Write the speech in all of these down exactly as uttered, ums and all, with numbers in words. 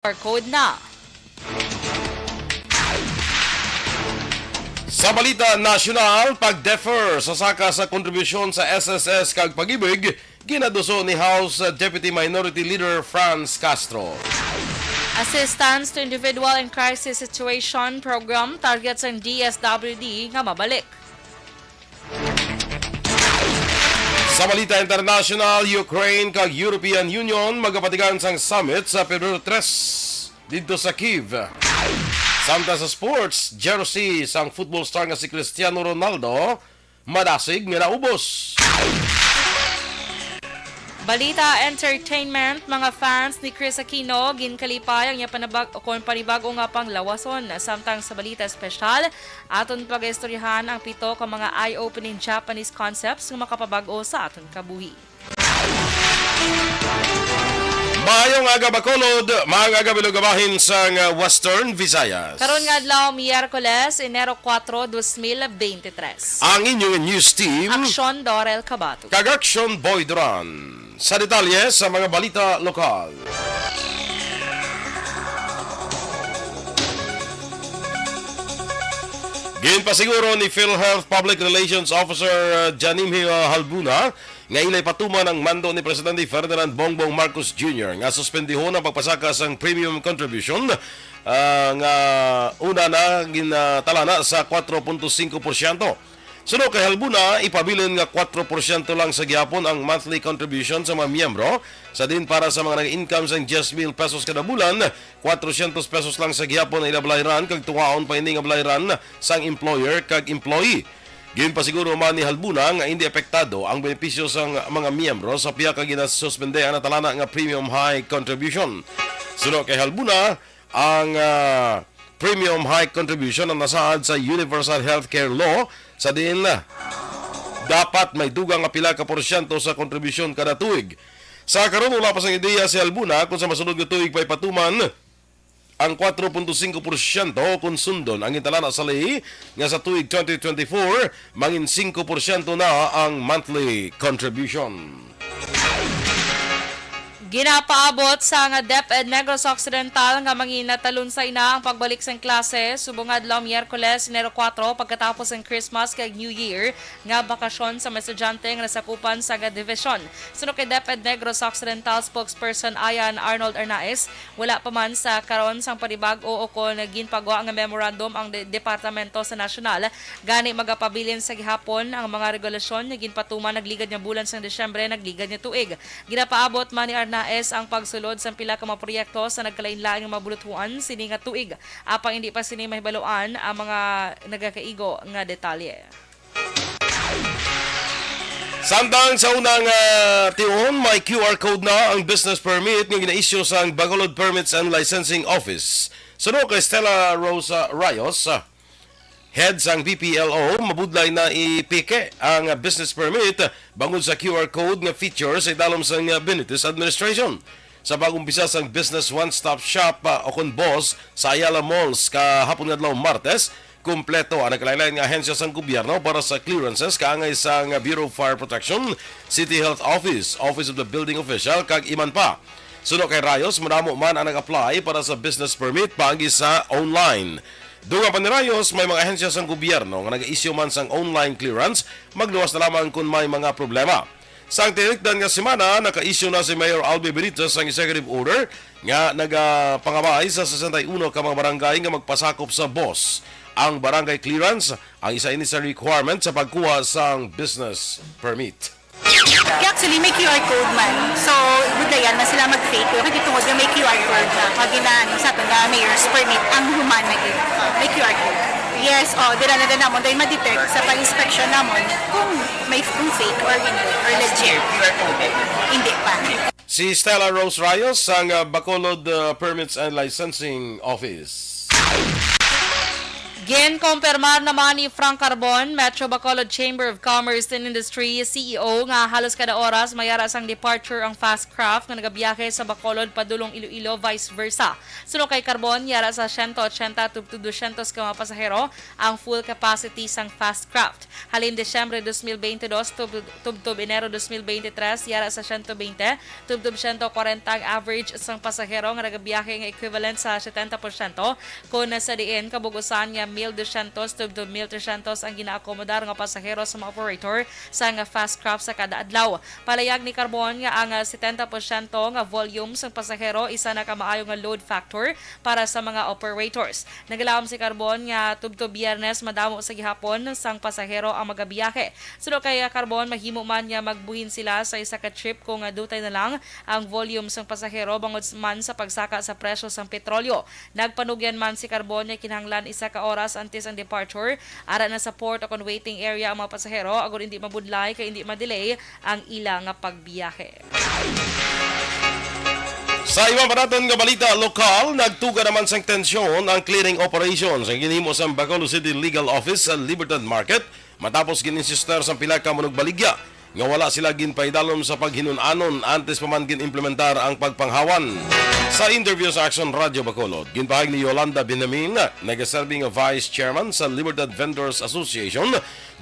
R code na. Sa balita nasyonal, pag-defer sa saka sa kontribusyon sa S S S kag Pag-ibig, ginaduso ni House Deputy Minority Leader Franz Castro. Assistance to Individual in Crisis Situation Program target sang D S W D nga mabalik. Sa balita international, Ukraine kag European Union magapatigan sang summit sa Pebrero tres didto sa Kyiv. Samtang sa sports, jersey sang football star nga si Cristiano Ronaldo madasig nga naubos. Balita entertainment, mga fans ni Kris Aquino ginkalipay ang iya panabag-, kon panibag-o nga panglawason. Samtang sa balita espesyal, aton pag-istoryahan ang pito ka mga eye-opening Japanese concepts nga makapabag-o sa aton kabuhi. Maayong aga, Bacolod. Maayong aga, Bilog, bahin sang, uh, Western Visayas. Karon nga adlaw, Miyerkules, Enero kuwatro, dos mil beintitrés. Ang inyong news team, Aksyon Dorel Cabato kag Aksyon Boy Duran. Sa detalye sa mga balita lokal. Ginpasiguro ni PhilHealth Public Relations Officer, uh, Janimhi, uh, Halbuna nga ilay patuman ang mando ni Presidente Ferdinand Bongbong Marcos Junior nga suspendihon ang pagpasaka sang premium contribution, ah, nga una na ginatalana sa kuwatro punto singko porsyento. Suno kay Halbuna, ipabilin nga kuwatro porsyento lang sa gihapon ang monthly contribution sa mga miyembro, sa din para sa mga nag-income sang diyes mil pesos kada bulan, kwatrosyentos pesos lang sa gihapon ang ila balayran, kag tuwaon pa ini nga balayran sang employer kag employee. Ginpasiguro man ni Halbuna nga hindi apektado ang benepisyo sang mga miyembro sa pihak nga ginasuspende ang natalana nga premium high contribution. Suno kay Halbuna, ang, ah, premium high contribution ang nasaad sa Universal Healthcare Law, sa diin dapat may dugang nga pila ka porsyento sa kontribusyon kada tuig. Sa karon, wala pa sang ideya si Halbuna kung sa masunod nga tuig pa ipatuman ang kuwatro punto singko porsyento, kon sundon ang gintalana sa ley nga sa tuig twenty twenty-four, mangin singko porsyento na ang monthly contribution. Ginapaabot sang DepEd Negros Occidental nga mangin talunsay na ang pagbalik sang klase subong adlaw Miyerkules, Enero kuwatro, pagkatapos sang Christmas kag New Year nga bakasyon sa mga estudyante nga nasakupan sang division. Suno kay DepEd Negros Occidental spokesperson Ayan Arnold Arnaez, wala pa man sa karon sang panibag-o o kon ginpagwa nga memorandum ang de-, departamento sa nasyonal. Gani, magapabilin sa gihapon ang mga regulasyon nga ginpatuman nagligad nga bulan sang Disyembre nagligad nga tuig. Ginapaabot man ni Arnaez ang pagsulod sang pila ka mga proyekto sa nagkalain-lain nga mga buluthuan sini nga tuig, apang indi pa sini mahibaluan ang mga nagakaigo nga detalye. Samtang sa unang, ah, tion, may Q R code na ang business permit nga gina-issue sang Bacolod Permits and Licensing Office. Suno kay Stella Rosa Rayos, ah, head sang B P L O, mabudlay na ipeke ang business permit bangod sa Q R code nga feature sa idalom sang Benitez administration. Sa pag-umpisa sang Business One Stop Shop, ah, o kon BOSS, sa Ayala Malls kahapon nga adlaw, Martes, kompleto ang nagkalain-lain nga ahensya sang gobyerno para sa clearances kaangay sang Bureau of Fire Protection, City Health Office, Office of the Building Official, kag iban pa. Suno kay Rayos, madamo man ang nag-apply para sa business permit paagi sa online. Dugang pa ni Rayos, may mga ahensya sang gobyerno nga nag-issue man sang online clearance, magluwas na lamang kon may mga problema. Sang tinikdan nga semana, naka-issue na si Mayor Albi Benitez sang executive order nga nagapangabay sa sesenta y uno ka mga barangay nga magpasakop sa BOSS. Ang barangay clearance ang isa ini sa requirement sa pagkuha sang business permit. Kaya actually, may Q R code man. So, budlayan man sila mag-fake. Pero kay tungod nga may Q R code na, pag ginaano sa aton nga mayor's permit, ang human na gid. May Q R code. Yes, oh, dira na din namon, dahil ma-detect sa pag-inspection namon kung may, kung fake or hindi, or legit. Hindi pa. Si Stella Rose Rayos sang, uh, Bacolod, uh, Permits and Licensing Office. Ginkumpirmar naman ni Frank Carbon, Metro Bacolod Chamber of Commerce and Industry C E O, nga halos kada oras may ara sang departure ang fast craft nga nagabiyahe sa Bacolod padulong Iloilo, vice versa. Suno kay Carbon, yara sa siyento otsenta tubtob dosyentos ka mga pasahero ang full capacity sang fast craft. Halin Disyembre dos mil bentidós tub-, tubtob Enero dos mil bentitres, yara sa siyento bente tubtob siyento kwarenta ang average sang pasahero nga nagabiyahe, nga equivalent sa setenta porsyento, kon sa diin kabug-usan nga mil dosyentos tubtob mil tresyentos ang ginaakomodar nga pasahero sa mga operator sang fast craft sa kada adlaw. Palayag ni Carbon nga ang, ah, setenta porsyento nga volume sang pasahero isa na ka maayo nga load factor para sa mga operators. Nagalaom si Carbon nga tubtob Biyernes madamo sa gihapon sang pasahero ang magabiyahe. Suno kay, ah, Carbon, mahimo man nga magbuhin sila sa isa ka trip kung, ah, dutay na lang ang volume sang pasahero bangod s-, man sa pagsaka sa presyo sang petrolyo. Nagpanugyan man si Carbon nga kinahanglan isa ka oras antes ang departure, ara na sa port o kon waiting area ang mga pasahero, agod hindi mabudlay kay hindi ma-delay ang ila nga pagbiyahe. Sa iban pa naton nga balita lokal, nagtuga naman sang tensyon ang clearing operations ang ginhimo sa Bacolod City Legal Office sa Libertad Market matapos gin-insister sang pila ka manugbaligya nga wala sila ginpahidalom sa paghinun-anon antes pa man gin-implementar ang pagpanghawan. Sa interview sa Action Radio Bacolod, ginpahayag ni Yolanda Benjamin, nagaserbi nga Vice Chairman sa Libertad Vendors Association,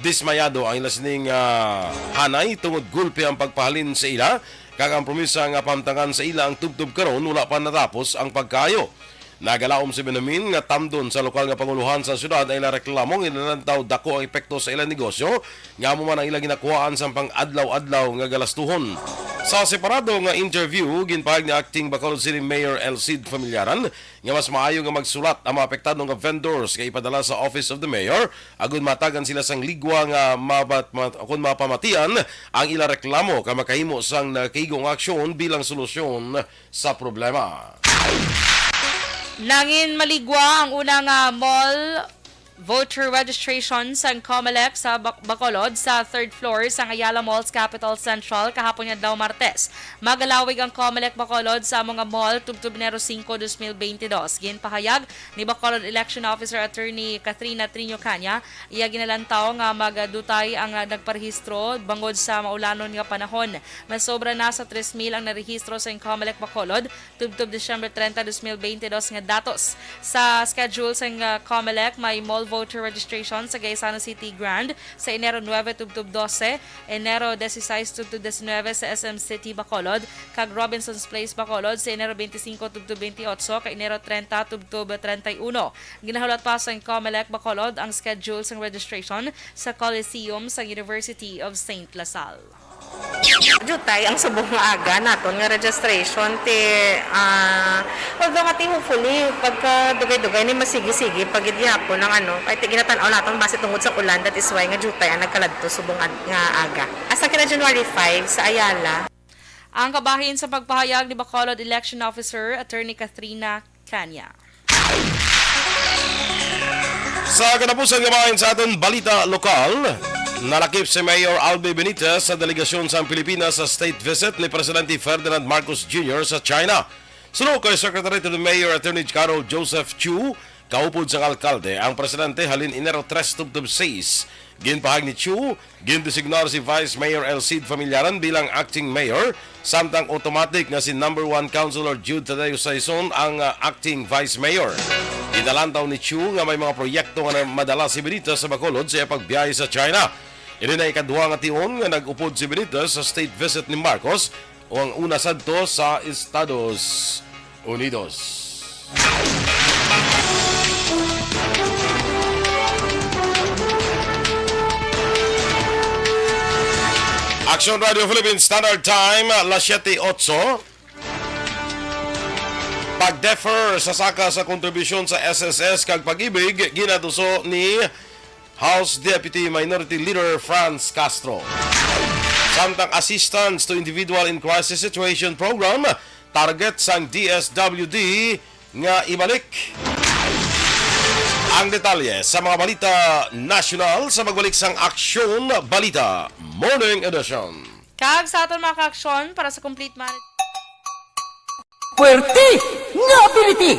dismayado ang ila sining, ah, hanay tungod gulpi ang pagpahalin sa ila, kag ang promisa nga pahamtangan sa ila ang tubtob karon wala pa natapos ang pagkaayo. Nagalaom si Benjamin nga tamdon sa lokal nga pangulohan sa syudad ang ila reklamo nga nalantaw dako ang epekto sa ila negosyo, nga amo man ang ila ginakuhaan sang pang-adlaw-adlaw nga galastuhon. Sa separado nga interview, ginpahayag ni Acting Bacolod City Mayor El Cid Familiaran nga mas maayo nga magsulat ang mga apektado nga vendors nga ipadala sa Office of the Mayor agud matagan sila sang ligwa nga mabat-, mat-, kon mapamatian ang ila reklamo kag makahimo sang nakaigo nga aksyon bilang solusyon sa problema. Nangin maligwa ang una nga mall voter registration sang Comelec sa Bac-, Bacolod sa third floor sang Ayala Malls Capitol Central kahapon nga adlaw Martes. Magalawig ang Comelec Bacolod sa amo nga mall tubtob Enero singko, dos mil bentidós. Ginpahayag ni Bacolod Election Officer Attorney Katrina Triño Caña, iya ginalantaw nga magdutay ang, ah, nagparehistro bangod sa maulanon nga panahon. Masobra na sa tres mil ang narehistro sa Comelec Bacolod tubtob Disyembre trenta, dos mil bentidós nga datos. Sa schedule sang, ah, Comelec, may mall voter registration sa Gaisano City Grand sa Enero nuebe tubtob dose, Enero disisais tubtob disinebe sa S M City Bacolod, kag Robinson's Place Bacolod sa Enero bente singko tubtob bente otso, kag Enero trenta tubtob trenta y uno. Ginahulat pa sang Comelec Bacolod ang schedule sang registration sa Coliseum sang University of Saint La Salle. Jutay ang subong nga aga naton nga registration ti, ah, although nga ti hopefully pagka dugay-dugay ni masigi-sige pa gid gihapon ang ano, kay ti ginatan-aw naton base tungod sa ulan, that is why nga jutay ang nagkaladto subong ag-, nga aga. Hasta kina January five sa Ayala. Ang kabahin sa pagpahayag ni Bacolod Election Officer Attorney Katrina Caña. Sa katapusan nga bahin sa aton balita lokal, nalakip si Mayor Albi Benitez sa delegasyon sang Pilipinas sa state visit ni Presidente Ferdinand Marcos Junior sa China. Suno kay Secretary to the Mayor Attorney Carol Joseph Chu, kaupod sang alkalde ang presidente halin Enero tres tubtob sais. Ginpahayag ni Chu, gindesignar si Vice Mayor El Cid Familiaran bilang acting mayor, samtang automatic nga si number one Councilor Jude Tadeo Saison ang, ah, acting vice mayor. Ginalantaw ni Chu nga may mga proyekto nga na-, madala si Benitez sa Bacolod sa iya pagbiyahe sa China. Ini na ikadua nga tion nga nag-upod si Benitez sa state visit ni Marcos, o ang una sadto sa Estados Unidos. Action Radio Philippines Standard Time, las siete otso. Pag-defer sa saka sa kontribusyon sa S S S kag Pag-ibig, ginatuso ni House Deputy Minority Leader Franz Castro. Samtang Assistance to Individual in Crisis Situation Program, target sang D S W D nga ibalik. Ang detalye sa mga balita nasyonal sa pagbalik sang Aksyon Balita Morning Edition. Kag sa aton mga kaaksyon para sa complete manage- Puwerte nga ability!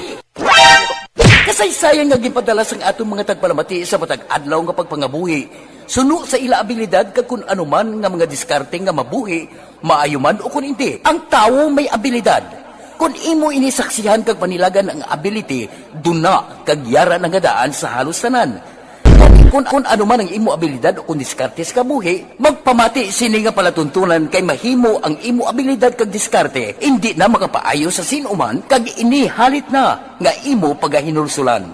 Kas Kasaysayan nga ginpadala sang aton mga tagpalamati sa matag adlaw nga pagpangabuhi, suno sa ila abilidad kag kun ano man nga mga diskarte nga mabuhi, maayo man o kun indi. Ang tawo may abilidad. Kun imo ini saksihan kag panilagan ang ability, duna kag yara na nga daan sa halos tanan. Kun, kun ano man ang imo abilidad o kun diskarte sa kabuhi, magpamati sini nga palatuntunan kay mahimo ang imo abilidad kag diskarte indi na makapaayo sa sin-o man kag ini halit na nga imo pagahinulsulan.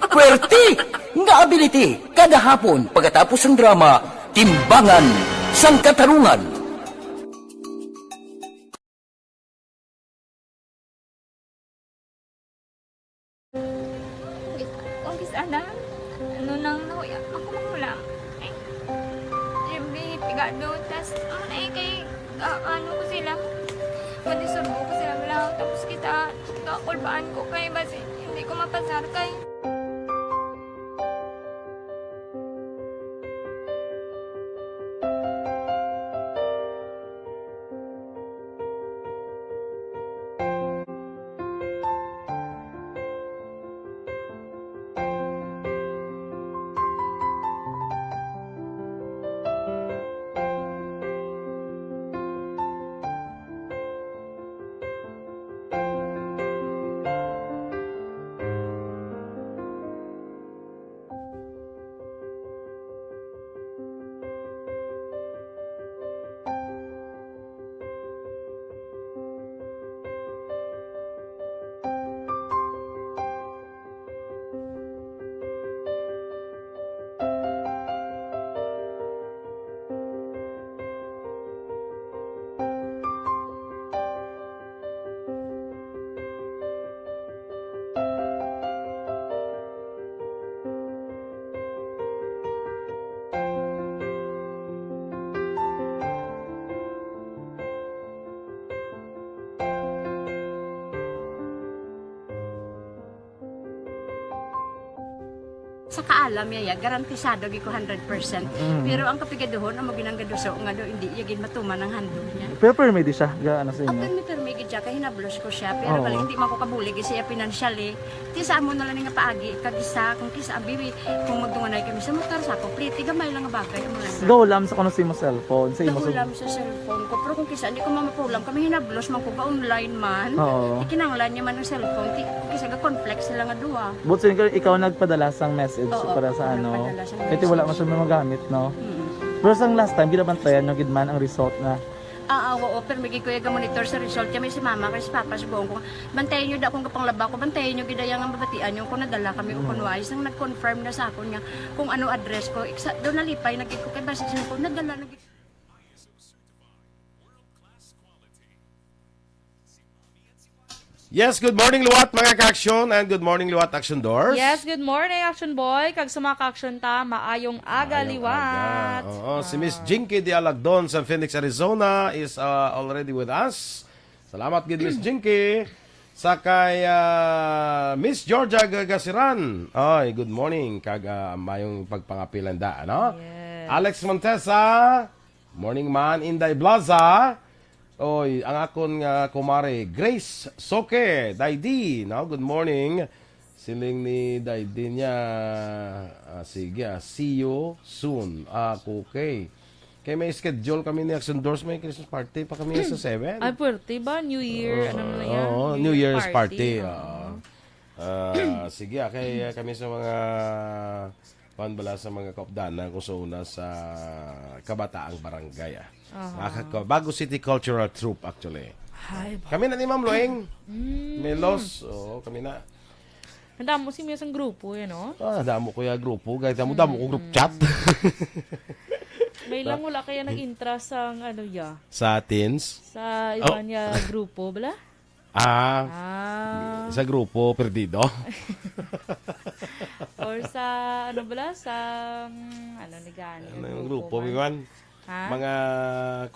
Puwerte nga ability kada hapon pagkatapos sang drama, Timbangan sang Katarungan. Kung kis-, kung kis-, ana, ano nang nahuya, ako manghulam. Ay, Jimmy, pigado, tas, ano na eh, kay, ah, ano ko sila, pwede surbo ko sila, wala, tapos kita, kakulbaan ko kay, basi, hindi ko mapasar kay. Sa kaalam niya, ya, garantisado gyud ko hundred percent. Mm. Pero ang kapigaduhon, amo ginang gaduso nga do, hindi iya gid matuman ang handog niya. Pero permi di siya, ga, ano sa imo? Ang permi, permi gid siya, kay hinablos ko siya. Pero Oo. bali, hindi man ko kabulig siya financially. Ti sa amo na lang nga paagi, kag isa, kung kisa, abi, kung magdunganay kami sa motor, sa ako, pliti, gamay lang nga bagay, amo lang. Gahulam sa kuno sa imo cellphone, sa imo sa Gahulam sa cellphone ko. Pero kung kisa, hindi ko mamapulam, kami hinablos man ko, ga-online man. Oo. Ikinanglan niya man ang cellphone, ti, kung kisa, ga-conflict sila nga duha. But since ikaw nagpadala sang message Oo, para sa ako ano, nagpadala sang kaya wala message. man siya magamit, no? Mm. Pero sang last time, ginabantayan nyo gid man ang result na Ah, ah, oo, pero may gid ko iya ga-monitor sa result. Kami si mama, kay si papa, si buong ko. Bantayan nyo da kung kapanglaba ko, bantayan nyo gid iya nga mabatian nyo kung nadala kami o Mm. kung wala. Isang nag-confirm na sa akon nga kung ano address ko. Iksa, doon nalipay na gid ko kay basi sa ko, nadala na gid. Yes, good morning, Liwat, mga ka-action, and good morning, Liwat, Action Doors. Yes, good morning, Action Boy. Kag sa mga ka-action ta, maayong aga, Maayong Liwat. aga. Oo, si Miss Ah. Jinky de Alagdon sa Phoenix, Arizona is, uh, already with us. Salamat gid, Miss Jinky. Sa kay, uh, Miss Georgia Gagasiran. Ay, good morning. Kag, uh, mayong pagpangapilan da, ano? Yes. Alex Montesa, morning man. Inday Blaza. Oy, ang akon nga kumare, Grace Soke, Daydi, no? Good morning. Siling ni Daydi niya, ah, sige, ah, see you soon. Ah, okay. Kay may schedule kami ni Action Doors, may Christmas party pa kami sa seven. Ay, puwerte ba? New Year, Oo, ano na yan? oo, New New Year Year's party, party, oo. oo. Ah, sige, ah, kay, ah, kami sa mga, kuwan bala, sa mga kaupdanan ko sa una sa Kabataang Barangay, ah. Aha. Sa Ka-, Bago City Cultural Troupe, actually. Ay, ba- Kami na ni Ma'am Loeng. Mm. Melos, oo, kami na. Ang damo si Mia sang grupo, eh, no? Ah, damo ko ya grupo. Kay damo, damo ko group Mm. chat. May lang wala kaya nag-intra sang, ano, ya? Sa teens? Sa Oh. iba niya grupo, bala? Ah, Ah. sa grupo, perdido. Or sa, ano bala? Sa, mm, ano ni gani? Ano yung grupo, man? Iwan? Ha? Mga,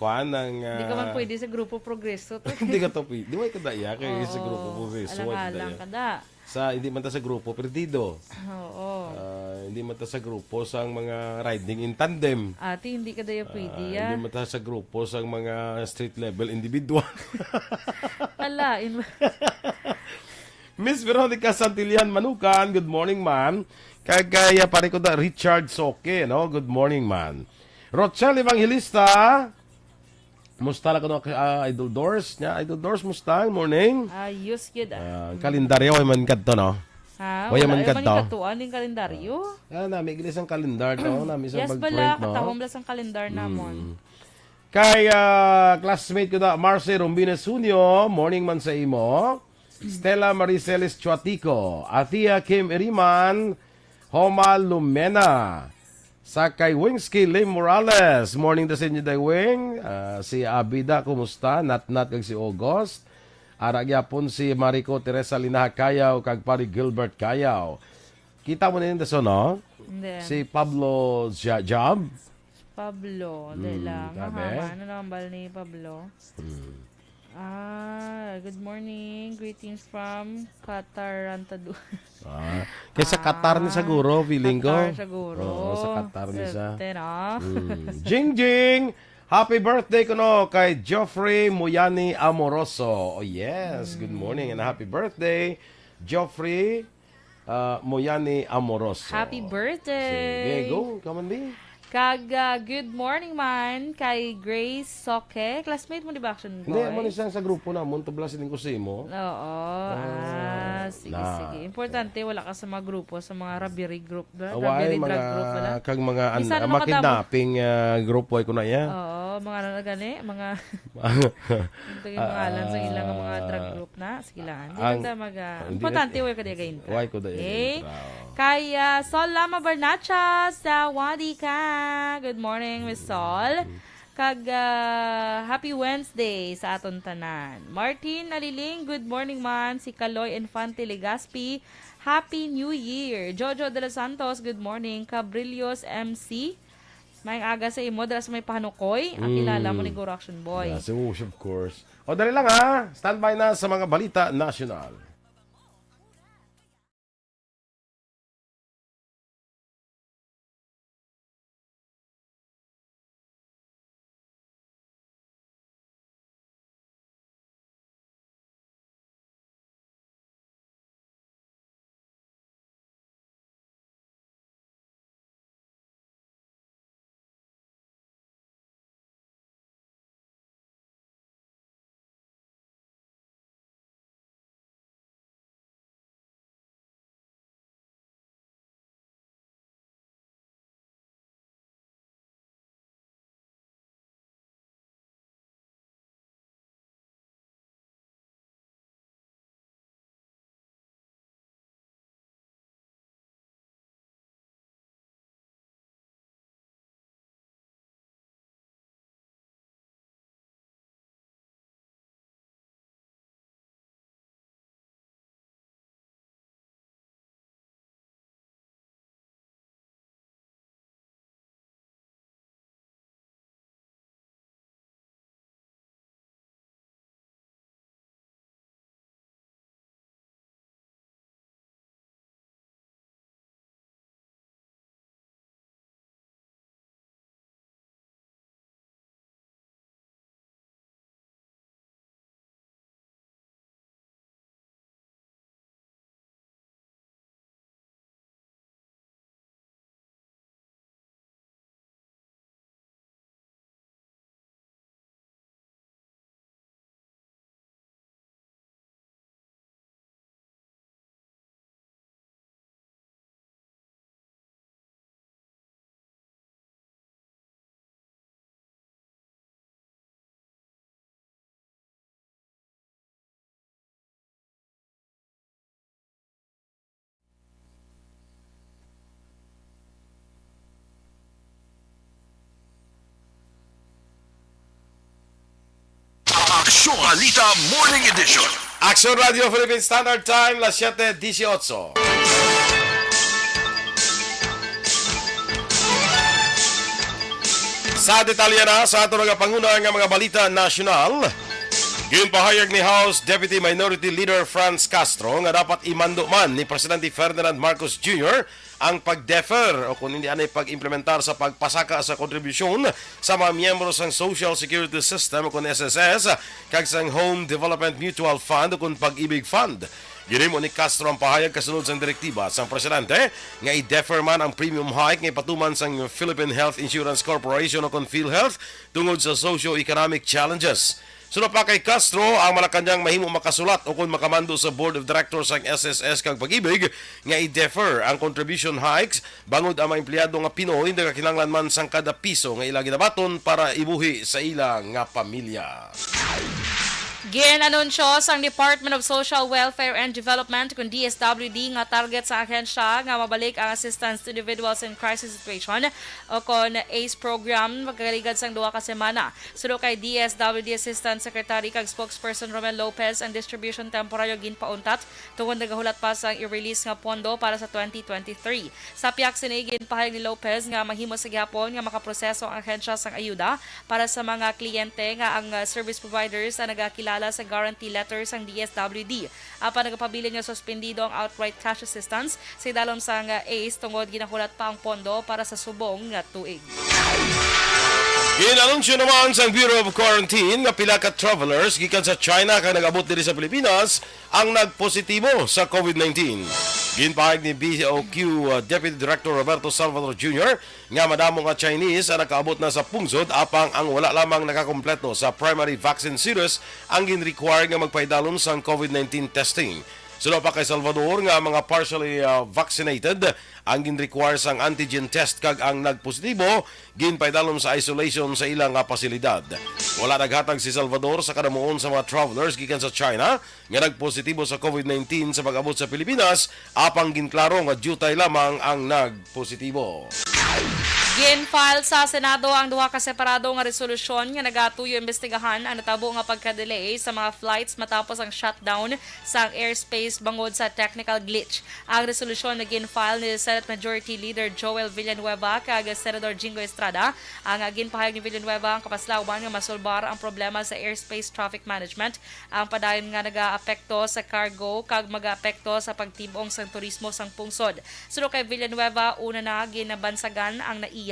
kuan, ang, Hindi ka man ah, pwede sa grupo Progreso to. Hindi ka to pwede. Di ba ka daya? Kaya sa grupo Oo. Progreso, wala ka Alang-alang daya. ka da. Sa, hindi man ta sa grupo, perdido. Oo. Ah, hindi man ta sa grupo sang mga riding in tandem. Ate, hindi ka daya pwede, Ah, ah. hindi man ta sa grupo sang mga street level individual. Ala, in- Miss Veronica Santillan Manukan, good morning, man. Kag kay, ah, pare ko da, Richard Soke, no? Good morning, man. Rochelle Evangelista, musta na kuno, ah, Idol Dors? Nya, Idol Dors, musta? Morning. Ayos gyud, ah. Ah, ang kalendaryo, way man kadto, no? Ha? Way Wala man ay man kadto. Yung katuan yung kalendaryo. Ah, nami gid sang kalendar to, nami sa Yes, pag-print, bala, no? Katahom bala sang kalendar namon. Mm. Kay, ah, classmate ko na, Marcy Rombines Junio, morning man sa imo. Stella Mariceles Chuatico, Athea Kim Iriman, Homa Lumena, sa kay Wingsky Lim Morales. Morning da sa inyo, Day Wing. Ah, si Abida, kumusta? Natnat kag si August. Ara gyapon si Marico Teresa Linaha Cayaw kag Pari Gilbert Cayaw. Kita mo na yun, Daso, no? Hindi. Si Pablo Ja-, Job. Pablo, Mm, dela. Tabe. Mahama, ano naman bal ni Pablo? Mm. Ah, good morning. Greetings from Qatar, Rantadu. Ah, kay sa Qatar ni Ah, siguro, feeling ko. Qatar siguro. Oo, sa Qatar ni sa. Sete, no? Mm. Jing Jing, happy birthday kuno kay Geoffrey Moyani Amoroso. Oh, yes. Good Mm. morning and happy birthday, Geoffrey, ah, Moyani Amoroso. Happy birthday! Sige, go. Come on, B. Kag, ah, good morning man kay Grace Soke. Classmate mo, di ba, Action Hindi, Boy? Mo ni siya sa grupo namon, tubla sining kusimo. Oo. Ah, Ah, sige, na. sige. Importante, wala ka sa mga grupo, sa mga robbery group, ba? Away, Robbery mga, drug group, wala? Kag mga an-, Bisan ah, ano ka damo. makidnaping, ah, grupo, ay ko na iya. Oo, mga ano na gani, mga, ito yung mga alam sa ilang mga drug Ah, group na. Sige lang. Hindi Ang, lang da mag, ah, hindi importante, na, wala ka di gaintra. Why ko da Okay? gaintra, oh. Kay, ah, Sol Lama Barnacha, sawadee ka. Good morning, Miss Sol. Mm. Kag, ah, happy Wednesday sa aton tanan. Martin Naliling, good morning man. Si Kaloy Infante Legaspi, Happy New Year. Jojo de los Santos, good morning. Cabrillos M C, maayong aga sa imo, dala sa may Pahanukoy. Ang kilala mo ni Mm. Guro Action Boy. Yes, of course. O, dali lang, ha. Standby na sa mga balita nasyonal. Aksyon Balita Morning Edition. Aksyon Radio Philippine Standard Time, las siete dieciocho. Sa detalye na sa ato nga panguna nga mga balita nasyonal, Ginpahayag ni House Deputy Minority Leader Franz Castro nga dapat imando man ni Presidente Ferdinand Marcos Junior ang pag-defer o kung hindi anay pag-implementar sa pagpasaka sa kontribusyon sa mga miyembro sang Social Security System o kung S S S kag sang Home Development Mutual Fund o kung Pag-ibig Fund. Ginhimo ni Castro ang pahayag kasunod sang direktiba sang presidente nga i-defer man ang premium hike nga ipatuman sang Philippine Health Insurance Corporation o kon PhilHealth tungod sa socio-economic challenges. Suno pa kay Castro, ang Malacañang mahimo makasulat o kon makamando sa Board of Directors sang S S S kag Pag-ibig nga i-defer ang contribution hikes bangod ang mga empleyado nga Pinoy nagakinahanglan man sang kada piso nga ila ginabaton para ibuhi sa ila nga pamilya. Gin-anunsyo sang Department of Social Welfare and Development, kun D S W D, nga target sa ahensya nga mabalik ang assistance to individuals in crisis situation o kon ACE program pagkaligad sang duha ka semana. Suno kay D S W D Assistant Secretary kag Spokesperson Romel Lopez, ang distribution temporaryo ginpauntat tungod nagahulat pa sang i-release nga pondo para sa twenty twenty-three. Sa pihak sini, ginpahayag ni Lopez nga mahimo sa gihapon nga makaproseso ang ahensya sang ayuda para sa mga kliyente nga ang, ah, service providers ang nagakilala sa guarantee letter sang D S W D. Apan nagapabilin nga suspendido ang outright cash assistance sa idalom sang, ah, ACE tungod ginahulat pa ang pondo para sa subong nga tuig. Gin-anunsyo naman sang Bureau of Quarantine nga pila ka travelers gikan sa China kag nag-abot diri sa Pilipinas ang nagpositibo sa COVID nineteen. Ginpahayag ni B O Q, uh, Deputy Director Roberto Salvador Junior nga madamo nga Chinese ang nakaabot na sa pungsod, apang ang wala lamang nakakompleto sa primary vaccine series ang gin-require nga magpaidalom sang COVID nineteen testing. Suno pa kay Salvador nga ang mga partially, uh, vaccinated ang gin-require sang antigen test kag ang nagpositibo ginpaidalom sa isolation sa ila nga pasilidad. Wala naghatag si Salvador sa kadamuon sa mga travelers gikan sa China nga nagpositibo sa COVID nineteen sa pag-abot sa Pilipinas, apang ginklaro nga diutay lamang ang nagpositibo. Gin-file sa Senado ang duha ka separado nga resolusyon nga nagatuyo imbestigahan ang natabo nga pagka-delay sa mga flights matapos ang shutdown sang airspace bangod sa technical glitch. Ang resolusyon nga gin-file ni Senate Majority Leader Joel Villanueva kag Senador Jinggoy Estrada. Ang ginpahayag ni Villanueva ang kapaslawan nga masulbar ang problema sa airspace traffic management, ang padayon nga nagaapekto sa cargo kag magaapekto sa pagtib-ong sang turismo sang pungsod. Suno kay Villanueva, una na ginabansagan ang NAIA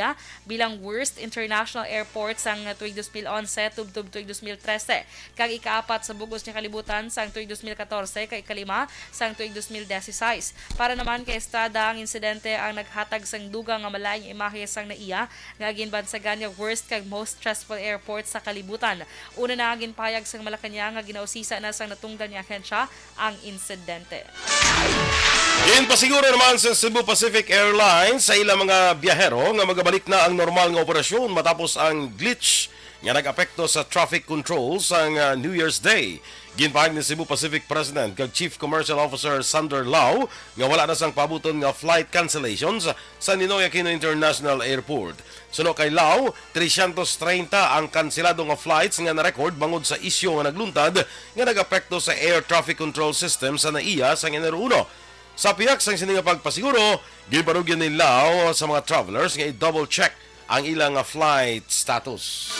bilang worst international airport sang tuig dos mil onse tubtob tuig dos mil trese, kag ikaapat sa bug-os nga kalibutan sang tuig dos mil katorse kag ikalima sang tuig dos mil dieciséis. Para naman kay Estrada, ang insidente ang naghatag sang dugang nga malain nga imahe sang NAIA nga ginbansagan nga worst kag most stressful airport sa kalibutan. Una na nga ginpahayag sang Malacañang nga ginausisa na sang natungdan nga ahensya ang insidente. Ginpasiguro naman sa Cebu Pacific Airlines sa ilang mga biyahero nga magabalik na ang normal nga operasyon matapos ang glitch nga nag-apekto sa traffic control sang, ah, New Year's Day. Ginpahayag ni Cebu Pacific President kag Chief Commercial Officer Sander Lau nga wala na sang paabuton nga flight cancellations sa Ninoy Aquino International Airport. Suno kay Lau, trescientos treinta ang kanselado nga flights nga na-record bangod sa isyu nga nagluntad nga nag-apekto sa air traffic control system sa NAIA sang Enero uno. Sa pihak sang sini nga pagpasiguro, ginpanugyan ni Lau sa mga travelers nga i-double check ang ila nga flight status.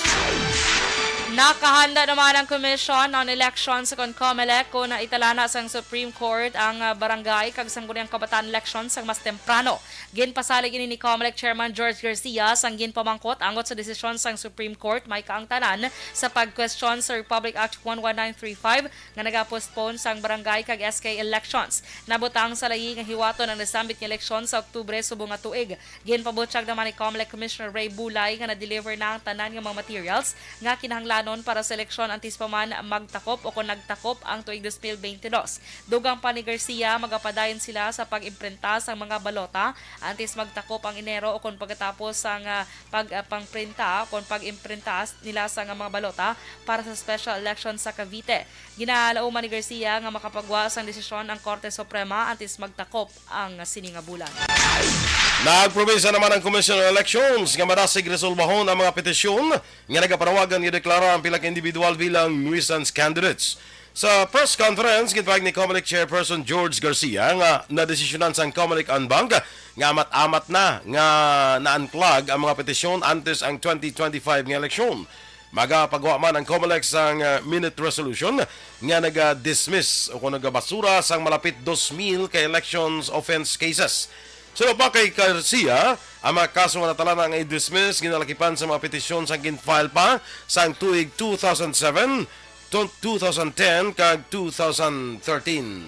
Nakahanda naman ang Commission on Elections kon COMELEC kon italana sang Supreme Court ang, ah, barangay kag sangguniang kabataan election sang mas temprano. Ginpasalig ini ni COMELEC Chairman George Garcia sang ginpamangkot angot sa desisyon sang Supreme Court may kaangtanan sa pag-question sa Republic Act one one nine three five nga nagapostpone sang barangay kag S K elections. Nabutang sa layi nga hiwaton ang nasambit nga eleksyon sa Oktubre subong nga tuig. Ginpabutyag naman ni COMELEC Commissioner Ray Bulay nga na-deliver na ang tanan nga mga materials nga kinahanglanon para sa eleksyon antes pa man magtakop o kon nagtakop ang tuig dos mil bente dos. Dugang pa ni Garcia, magapadayon sila sa pag-imprinta sang mga balota antes magtakop ang Enero o kon pagkatapos sang, ah, pag, ah, pangprinta o kon pag-imprinta nila sang mga balota para sa special election sa Cavite. Ginalauman ni Garcia nga makapagwa sang desisyon ang Korte Suprema antes magtakop ang sini nga bulan. Nagpromesa naman ang Commission on Elections nga madasig resolbahon ang mga petisyon nga nagapanawagan nga deklara ang pila ka individual bilang nuisance candidates. Sa press conference, ginpahayag ni COMELEC Chairperson George Garcia nga nadesisyonan sang COMELEC en banc nga amat-amat na nga na-unclog ang mga petisyon antes ang twenty twenty-five nga eleksyon. Magapagwa man ang Comelec sang, ah, minute resolution nga naga-dismiss o kung nagabasura sang malapit dos mil ka elections offense cases. Suno pa kay Garcia, ang mga kaso nga natalana nga i-dismiss ginalakipan sa mga petisyon sang gin-file pa sang tuig two thousand seven, tw-, two thousand ten, kag two thousand thirteen.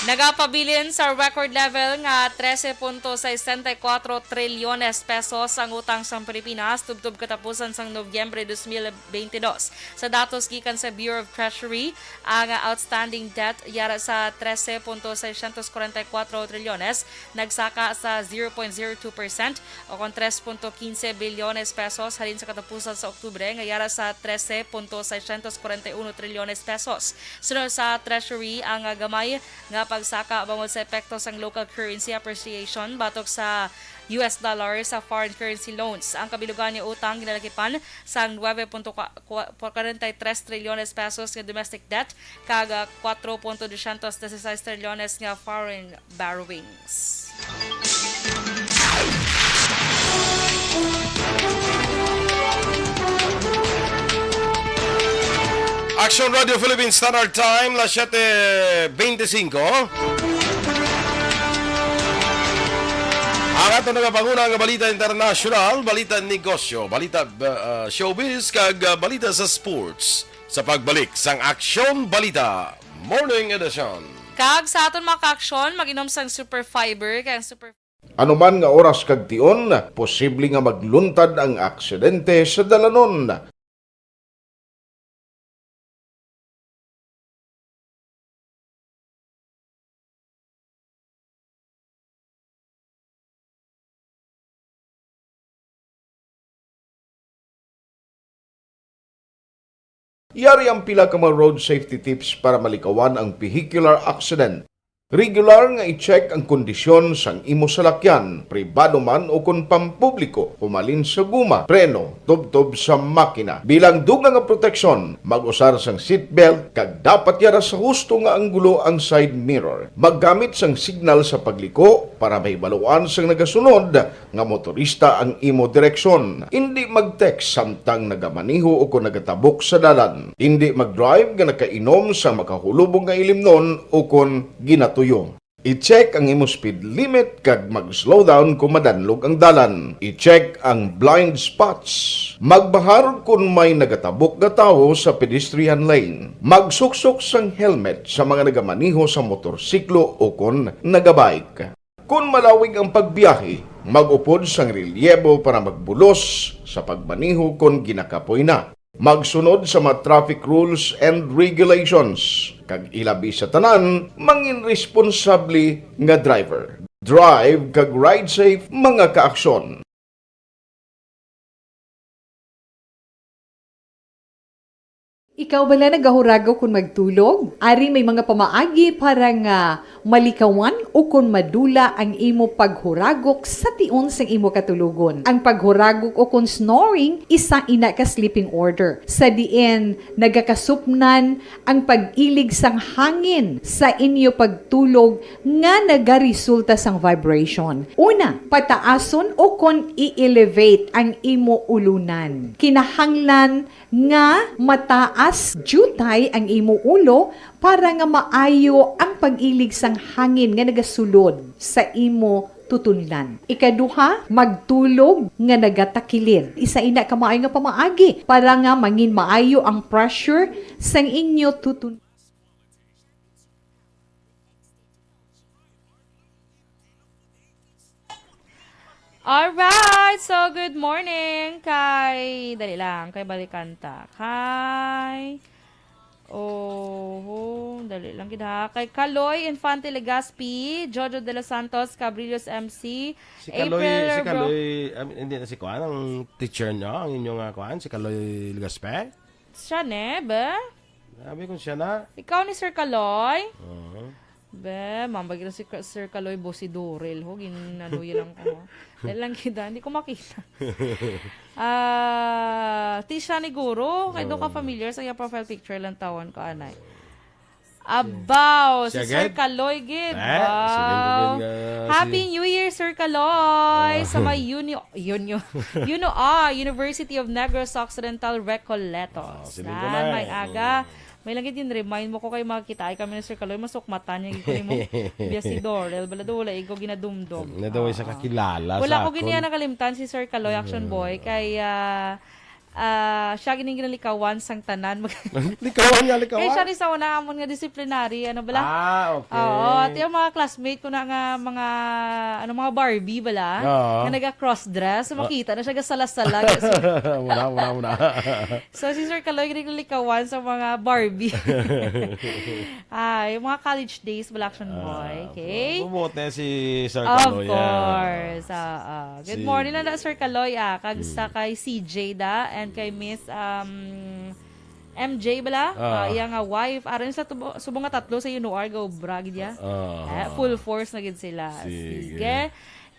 Nagapabilin sa record level nga trese punto sesenta y kuatro trilyones pesos ang utang sang Pilipinas tubtob katapusan sang Nobyembre dos mil beintidos. Sa datos gikan sa Bureau of Treasury, ang outstanding debt yara sa trese punto seiscientos cuarenta y cuatro trilyones nagsaka sa zero point zero two percent o kon tres punto quince bilyones pesos halin sa katapusan sa Oktubre nga yara sa trese punto seiscientos cuarenta y uno trilyones pesos. Sunod sa Treasury ang, ah, gamay nga pagsaka bangod sa epekto sang local currency appreciation batok sa U S dollar sa foreign currency loans. Ang kabilugan nga utang ginalakipan sang nuebe punto kwarenta y tres trilyones pesos nga domestic debt kag, ah, kuwatro punto dosyentos dieciséis trilyones nga foreign borrowings. Action Radio Philippines Standard Time, las siete veinticinco. Ang ato nagapanguna nga balita internasyonal, balita negosyo, balita, uh, showbiz, kag, uh, balita sa sports. Sa pagbalik sang Aksyon Balita Morning Edition. Kag sa aton mga ka-aksyon, mag-inom sang Super Fiber, kay ang Super Ano man nga oras kag tion, posible nga magluntad ang aksidente sa dalanon. Yari ang pila ka mga road safety tips para malikawan ang vehicular accident. Regular nga i-check ang kondisyon sang imo salakyan, pribado man o kon pampubliko, humalin sa guma, preno, tubtob sa makina. Bilang dugang nga proteksyon, mag-usar sang seatbelt kag dapat yara sa husto nga anggulo ang side mirror. Maggamit sang signal sa pagliko para mahibaluan sang nagasunod nga motorista ang imo direksyon. Indi mag-text samtang nagamaneho o kon nagatabok sa dalan. Indi mag-drive nga nakainom sa makahulubong nga ilimnon o kon ginatuyo. I-check ang imo speed limit kag mag-slow down kon madanlog ang dalan. I-check ang blind spots. Magbahar kon may nagatabok nga tawo sa pedestrian lane. Magsuksok sang helmet sa mga nagamaneho sa motorsiklo o kon nagabike. Kon malawig ang pagbiyahe, mag-upod sang relyebo para magbulos sa pagmaneho kon ginakapoy na. Magsunod sa mga traffic rules and regulations, kag ilabi sa tanan, mangin responsable nga driver. Drive kag ride safe, mga kaaksyon. Ikaw bala nagahuragok kon magtulog? Ari may mga pamaagi para nga malikawan o kon madula ang imo paghuragok sa tion sang imo katulogon. Ang paghuragok o kon snoring, isa ina ka sleeping order, sa diin nagakasupnan ang pag-ilig sang hangin sa inyo pagtulog nga nagaresulta sang vibration. Una, pataason o kon i-elevate ang imo ulunan. Kinahanglan nga mataas diutay ang imo ulo para nga maayo ang pag-ilig sang hangin nga nagasulod sa imo tutunlan. Ikaduha, magtulog nga nagatakilid. Isa ina ka maayo nga pamaagi para nga mangin maayo ang pressure sang inyo tutun- Alright, so good morning kay, dali lang, kay balikan ta. Kay, oho, dali lang gid ha. Kay Kaloy Infante Legaspi, Jojo De Los Santos, Cabrillos M C, Si Kaloy, April si Ro- Kaloy, um, hindi na si Kuan, ang teacher niyo, ang inyong, ah, Kuan, si Kaloy Legaspi? Siya ne, be? Sabi ko siya na. Ikaw ni Sir Kaloy? Oo. Be, mambag na si Ka-, Sir Kaloy, bo si Dorel, ho, ginanuya lang ko, ho. Dahil lang kita, hindi ko makita. Ah, ti siya ni Guro, kay do ka Oo. familiar sa iya profile picture lang tawon ko, anay. Abaw, si Siya Sir gid? Kaloy gid. Eh, Wow. sige, gid nga, Hi, Happy New Year, Sir Kaloy! Ah. Sa may Uni-, Uni-, Uno A, University of Negros Occidental, Recoletos. Ah, siling ko Yan, na may eh. aga. Mm. May lagi din remind mo ko kay makakita ay kami ni Sir Kaloy, masukmatan niya gid ko nimo. Biya si Dorel, bala daw wala ikaw ginadumdum. Na daw isa Ah, ah. kakilala Wala sa ko gini akon. nakalimtan si Sir Kaloy, Action Mm. Boy, kay, ah, ah, siya gining ginalikawan sang tanan. Likawan nga, likawan? Kay siya ni sa una amon nga disciplinary, ano bala? Ah, okay. Oo, at yung mga classmate ko na nga, mga, ano, mga Barbie bala, Oo. nga naga-cross dress, so Ah. makita na siya gasala-sala. Kasi Wala, wala, wala. So, si Sir Kaloy, ginalikawan sa mga Barbie. Ah, yung mga college days, bala, Action Boy, Ah, okay? mabuot na si Sir Of Kaloy, ah. course, oo. Good Sige. morning na, Sir Kaloy, ah. Kag sa Mm. kay C J da, and kay Miss, um, M J bala, Ah. ah, iya nga wife. Aron sa tubo-, subong nga tatlo sa Yuno Argo, brag niya. Ah. Eh, full force na gid sila. Sige. Sige.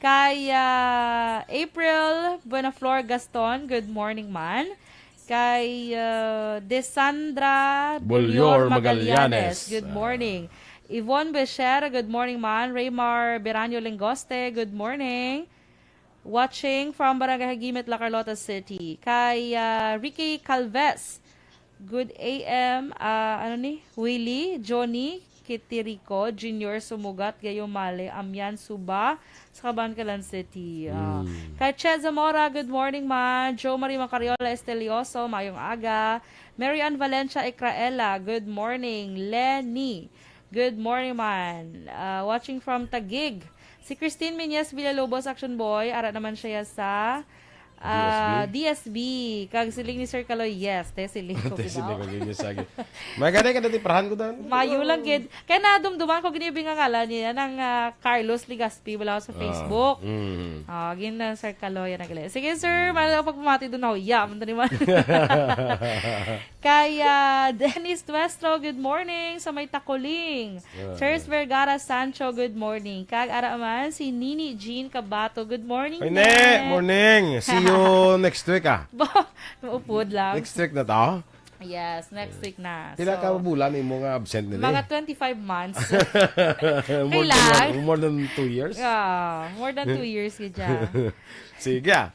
Kay, ah, April Buenaflor Gaston, good morning, man. Kay, ah, Desandra Bolior Bolior Magallanes, Magallanes. Good Ah. morning. Yvonne Becher, good morning, man. Raymar Beranio Lengoste, good morning. Watching from Barangay Hagimit, La Carlota City. Kay, ah, Ricky Calves, good A M, ah, ano ni? Willie, Johnny, Kitirico, Junior, Sumugat, Gayumale, Amian, Suba, sa Kabankalan City. Ah, Mm. kay Ched Zamora, good morning, man. Joe Marie Macariola Estelioso, mayong aga. Mary Ann Valencia Ecraela, good morning. Lenny, good morning, man. Ah, watching from Taguig. Si Christine Miñez Villalobos, Action Boy, ara naman siya sa, ah, D S B. D S B. Kag siling ni Sir Kaloy, yes, te, siling ko, Te, siling bitaw. ko, gid, yes, agi. May gani ka dati, parahan ko dan. Mayo lang, gid. Kaya nadumduman ko, ginibi nga ngalan niya, ng, ah, Carlos Legaspi, wala ko sa Ah, Facebook. mm. Ah, gin na, Sir Kaloy, nagali. Sige, sir, Mm. mahal ako pagpamati doon ako. Yeah, man, naman. Kay, ah, Dennis Tuestro, good morning sa may Tacoling. Ah. Charles Vergara Sancho, good morning. Kag ara man si Nini Jean Cabato, good morning, Ay, Ne. ne. Morning. See you next week, ah. Ba, maupod lang. Next week na to? Yes, next week na. Pila So, ka bulan imo nga absent nila? mga twenty-five months. More than Kailan? one, more than two years? Yeah, more than two years gid siya. Sige, ah.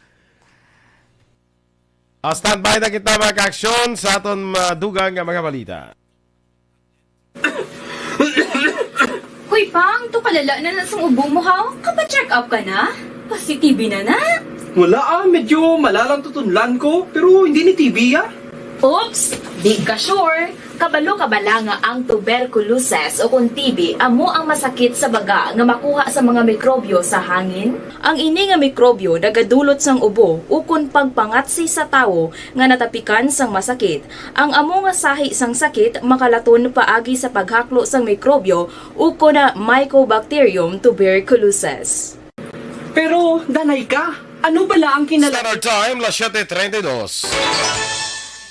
Ah, standby na kita, mga ka-aksyon, sa aton madugang nga mga balita. Hoy, Pang, to kalala na na sang ubo mo, ha? Kapa-check up ka na? Positive na na? Wala, ah, medyo malalang tutunlan ko, pero hindi ni T B, ah. Oops! Di ka sure? Kabalo ka bala nga ang tuberculosis o kon T B amo ang masakit sa baga nga makuha sa mga mikrobyo sa hangin? Ang ini nga mikrobyo nagadulot sang ubo ukon pagpangatsi sa tawo nga natapikan sang masakit. Ang amo nga sahi sang sakit makalaton paagi sa paghaklo sang mikrobyo ukon na Mycobacterium tuberculosis. Pero, danay ka, ano bala ang kinala- Standard Time, las siete treinta y dos.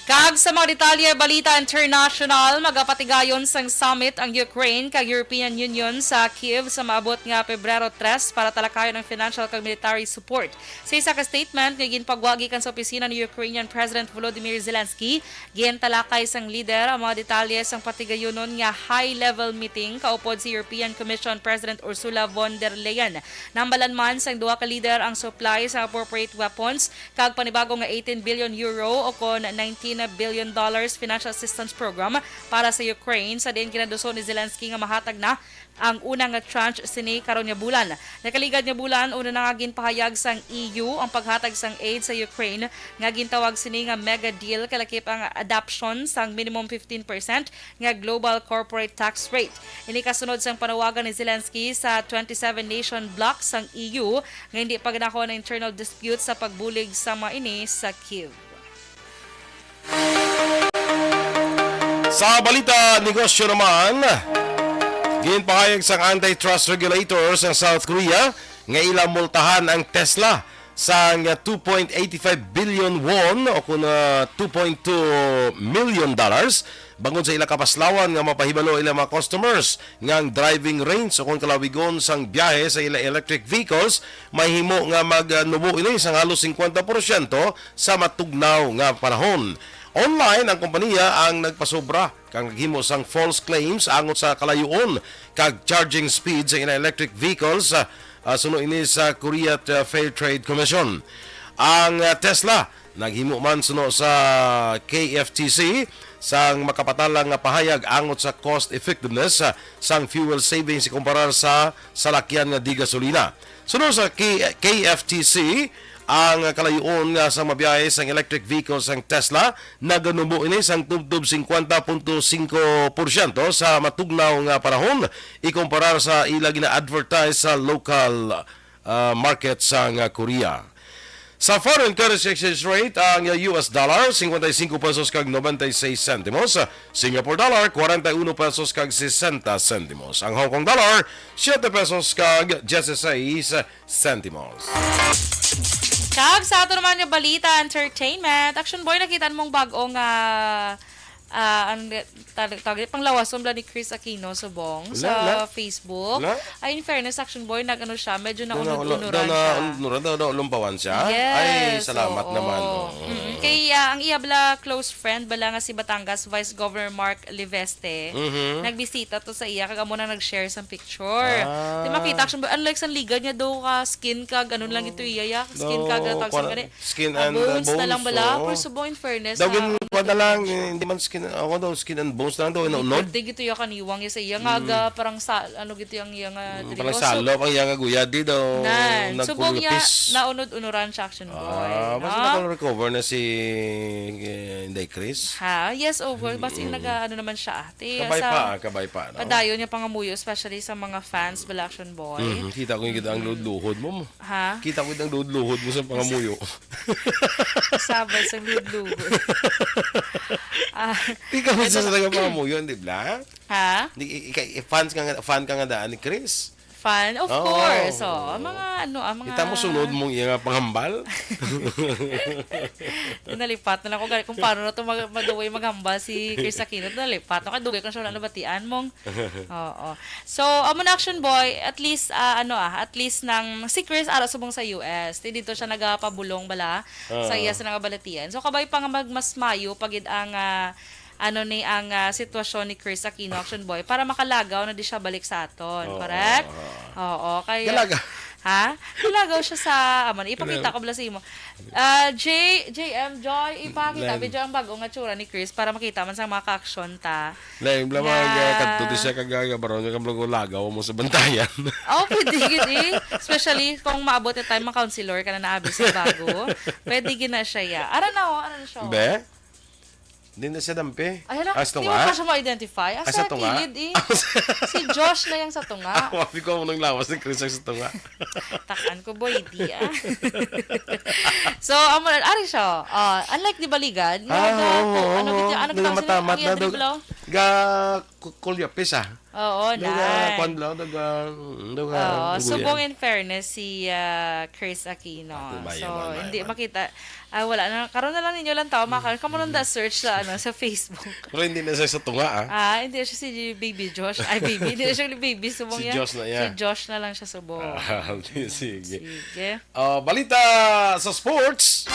Kag sa mga detalye, balita international, magapatigayon sang summit ang Ukraine kag European Union sa Kyiv sa maabot nga Pebrero tres para talakayon ang financial kag military support. Sa isa ka statement nga ginpagwa gikan sa opisina ni Ukrainian President Volodymyr Zelensky, gintalakay sang lider ang mga detalye sang patigayunon nga high-level meeting kaupod si European Commission President Ursula von der Leyen. Nambalan man sang duha ka lider ang supply sa appropriate weapons kag panibago nga eighteen billion euro o kon nineteen billion dollars financial assistance program para sa Ukraine, sa diin ginaduso ni Zelensky nga mahatag na ang una nga tranche sini karon nga bulan. Nakaligad nga bulan, una na nga ginpahayag sang E U ang paghatag sang aid sa Ukraine, nga gintawag sini nga mega deal, kalakip ang adoption sang minimum fifteen percent nga global corporate tax rate. Ini kasunod sang panawagan ni Zelensky sa twenty-seven nation bloc sang E U nga hindi paganahon ang internal dispute sa pagbulig sa mga ini sa Kyiv. Sa balita negosyo naman, ginpahayag sang antitrust regulator sa South Korea nga ila multahan ang Tesla sang two point eight five billion won o kun, ah, two point two million dollars bangod sa ila kapaslawan nga mapahibalo ila mga customers nga ang driving range o kun kalawigon sang biyahe sa ila electric vehicles mahimo nga magnubo ini sang halos singkwenta porsyento sa matugnaw nga panahon. Online ang kompanya ang nagpasobra kag naghimo sang false claims angot sa kalayuon kag charging speed sa ila electric vehicles, ah, ah, suno ini sa Korea T-, Fair Trade Commission. Ang, ah, Tesla naghimo man suno sa K F T C sang makapatalang nga pahayag angot sa cost effectiveness, ah, sang fuel savings ikumparar sa salakyan nga di gasolina. Suno sa K-, K F T C, ang kalayo-on nga sa mabiyahe sang electric vehicles sang Tesla naganubo ini sang tubtob singkwenta punto singko porsyento sa matugnaw nga panahon ikumparar sa ila gina-advertise sa local, ah, market sang, ah, Korea. Sa foreign currency exchange rate, ang U S dollar, cincuenta y cinco pesos kag noventa y seis centimos, Singapore dollar, cuarenta y uno pesos kag sesenta centimos. Ang Hong Kong dollar, siete pesos kag dieciséis centimos. Kag sa ato naman nga balita, entertainment, Action Boy, nakita mong bag-o nga, ah, ang tawag, tawag, panglawason bala ni Chris Aquino subong Wala, sa wala. Facebook. Wala. Ay, in fairness, Action Boy, nag-ano siya, medyo Daw na ulo-, naunud-unuran daw na siya. unud-unuran, daw na ulumpawan siya? Yes, Ay, salamat oo. naman. Oo. Mm-mm. Kay, ah, ang iya bala close friend bala nga si Batangas Vice Governor Mark Leveste, Mhm. nagbisita to sa iya, kag amo na nag-share sang picture. Ah. Di makita, Action Boy, unlike sang ligad niya daw ka skin kag ano lang ito iya, ya. Skin Daw, kag, ah, tawag sa kwan-, gani. Skin Ah, and, uh, bones na lang bones, bala. oo. Pero subong in fairness, Daw ah, gin-, ano kwan na gid lang, siya. eh, hindi man skin, ako daw, skin and bones na lang daw, Hindi naunod. pwede gito yung kaniwang ya sa iya nga, Mm. ga, parang sa, ano gito yung iya nga Mm, diri. Parang Oh, so, salop ang iya nga guya, di daw Nan, subong ya, nagkulupis. naunod-unuran siya, Action Boy, Ah, basta no? naka-recover na si, eh, Inday Chris. Ha? Yes, of course. Basta yung Mm. naga-, ano naman siya, ate, Kabay sa pa, ah, kabay pa, no? padayon niya pangamuyo, especially sa mga fans, bala, Action Boy. Mhm, kita ko yung kita ang Mm. luhod-luhod mo. Ha? Kita ko ang luhod-luhod mo sa pangamuyo. Sabay sa luhod-luhod. Ah, Ikaw isa ito sa taga pangamuyo, di ba? Ha? Di, i-, ika-, i-, fans ka nga, fan ka nga daan ni Chris. Fan? Of Oo. course. Oh, ang mga ano, ang mga Kita mo sunod mong iya nga panghambal? Nalipat na lang ko, gani kung paano na to mag-, madaway maghambal si Chris Aquino. Nalipat na ko, dugay ko siya wala nabatian mong Oo. So, amo na, Action Boy, at least, ah, ano, ah, at least nang si Chris ara subong sa U S. Ti dito siya nagapabulong bala sa Ah. iya sa nagabalatian. So, kabay pa nga mag-, mas mayo pa gid ang, ah, ano ni, ang, ah, sitwasyon ni Chris Aquino, Action Boy, para makalagaw na di siya balik sa aton, Oo, correct? oo. Oo, kay Galaga. Ha? Kalagaw siya sa, amo na, ipakita Galaga. ko bala sa imo. Ah, J, J M Joy, ipakita Lain. video ang bago nga tsura ni Chris para makita man sa mga ka-action ta. Lain bala mga Nga kadto ti siya kag, ah, baro niya kablo ko lagaw mo sa bantayan. Oh, pwede gid eh. Especially kung maabot na time, mga counselor ka na naabi sa bago. Pwede gid na siya, ya. Ara na, oh, ara na siya, oh. Be? Di na siya dampi. Ay, hala, As di mo tunga? pa siya ma-identify. As Asa sa tunga? kilid, eh. Si Josh na yung sa tunga. Ako, abi ko, nang lawas ni Chris ang sa tunga. Takan ko, boy, di, ah. So, amo, ari siya. Ah, unlike di Baligan, Ah, nga, oo, ano, oo. gito, ano, Nga gito, matamat ang na iyang daw. dribble, oh? Ga, ku-, kulyapis, ah. Oo, Daw nga, na. kwan lang, daw nga, mm, daw nga, Oo, dugo subong yan. in fairness si, ah, Chris Aquino. Ate Maya So, man, hindi man. makita. Ah, wala na. Karon na lang ninyo lang tao, maka-, kamo nang da-search sa, ano, sa Facebook. Pero hindi na siya sa tunga, ah. Ah, hindi siya si Baby Josh. Ay, baby. Hindi na siya ni Baby. Subong Si yan. Josh na, yeah. Si Josh na lang siya subong. Ah, sige. Sige. Ah, balita sa sports.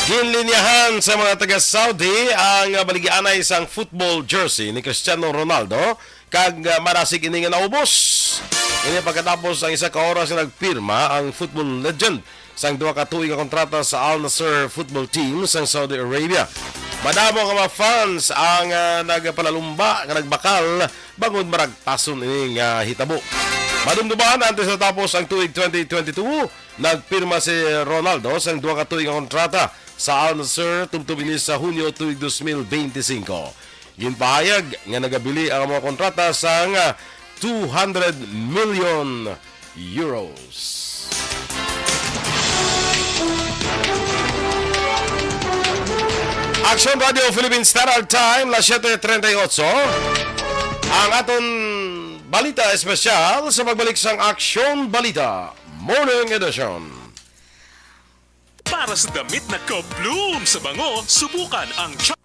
Ginlinyahan sa mga taga-Saudi ang, ah, baligyaanay sang football jersey ni Cristiano Ronaldo, kag, ah, marasig ini nga naubos. Ini pagkatapos ang isa ka oras nga nagpirma ang football legend sang duha ka tuig nga kontrata sa Al Nassr football team sang Saudi Arabia. Madamo nga mga fans ang, ah, nagpalalumba nga nagbakal bangod maragpason ini nga hitabo. Madumduman, antes natapos ang tuig twenty twenty-two, nagpirma si Ronaldo sang duha ka tuig nga kontrata sa Al Nassr tubtob ini sa Hunyo tuig dos mil benti singko. Ginpahayag nga nagabili ang mga kontrata sang two hundred million euros. Action Radio Philippine Standard Time, las siete treinta y ocho. Ang aton balita espesyal sa pagbalik sang Action Balita Morning Edition. Para sa damit na ka-bloom sa bango, subukan ang Char-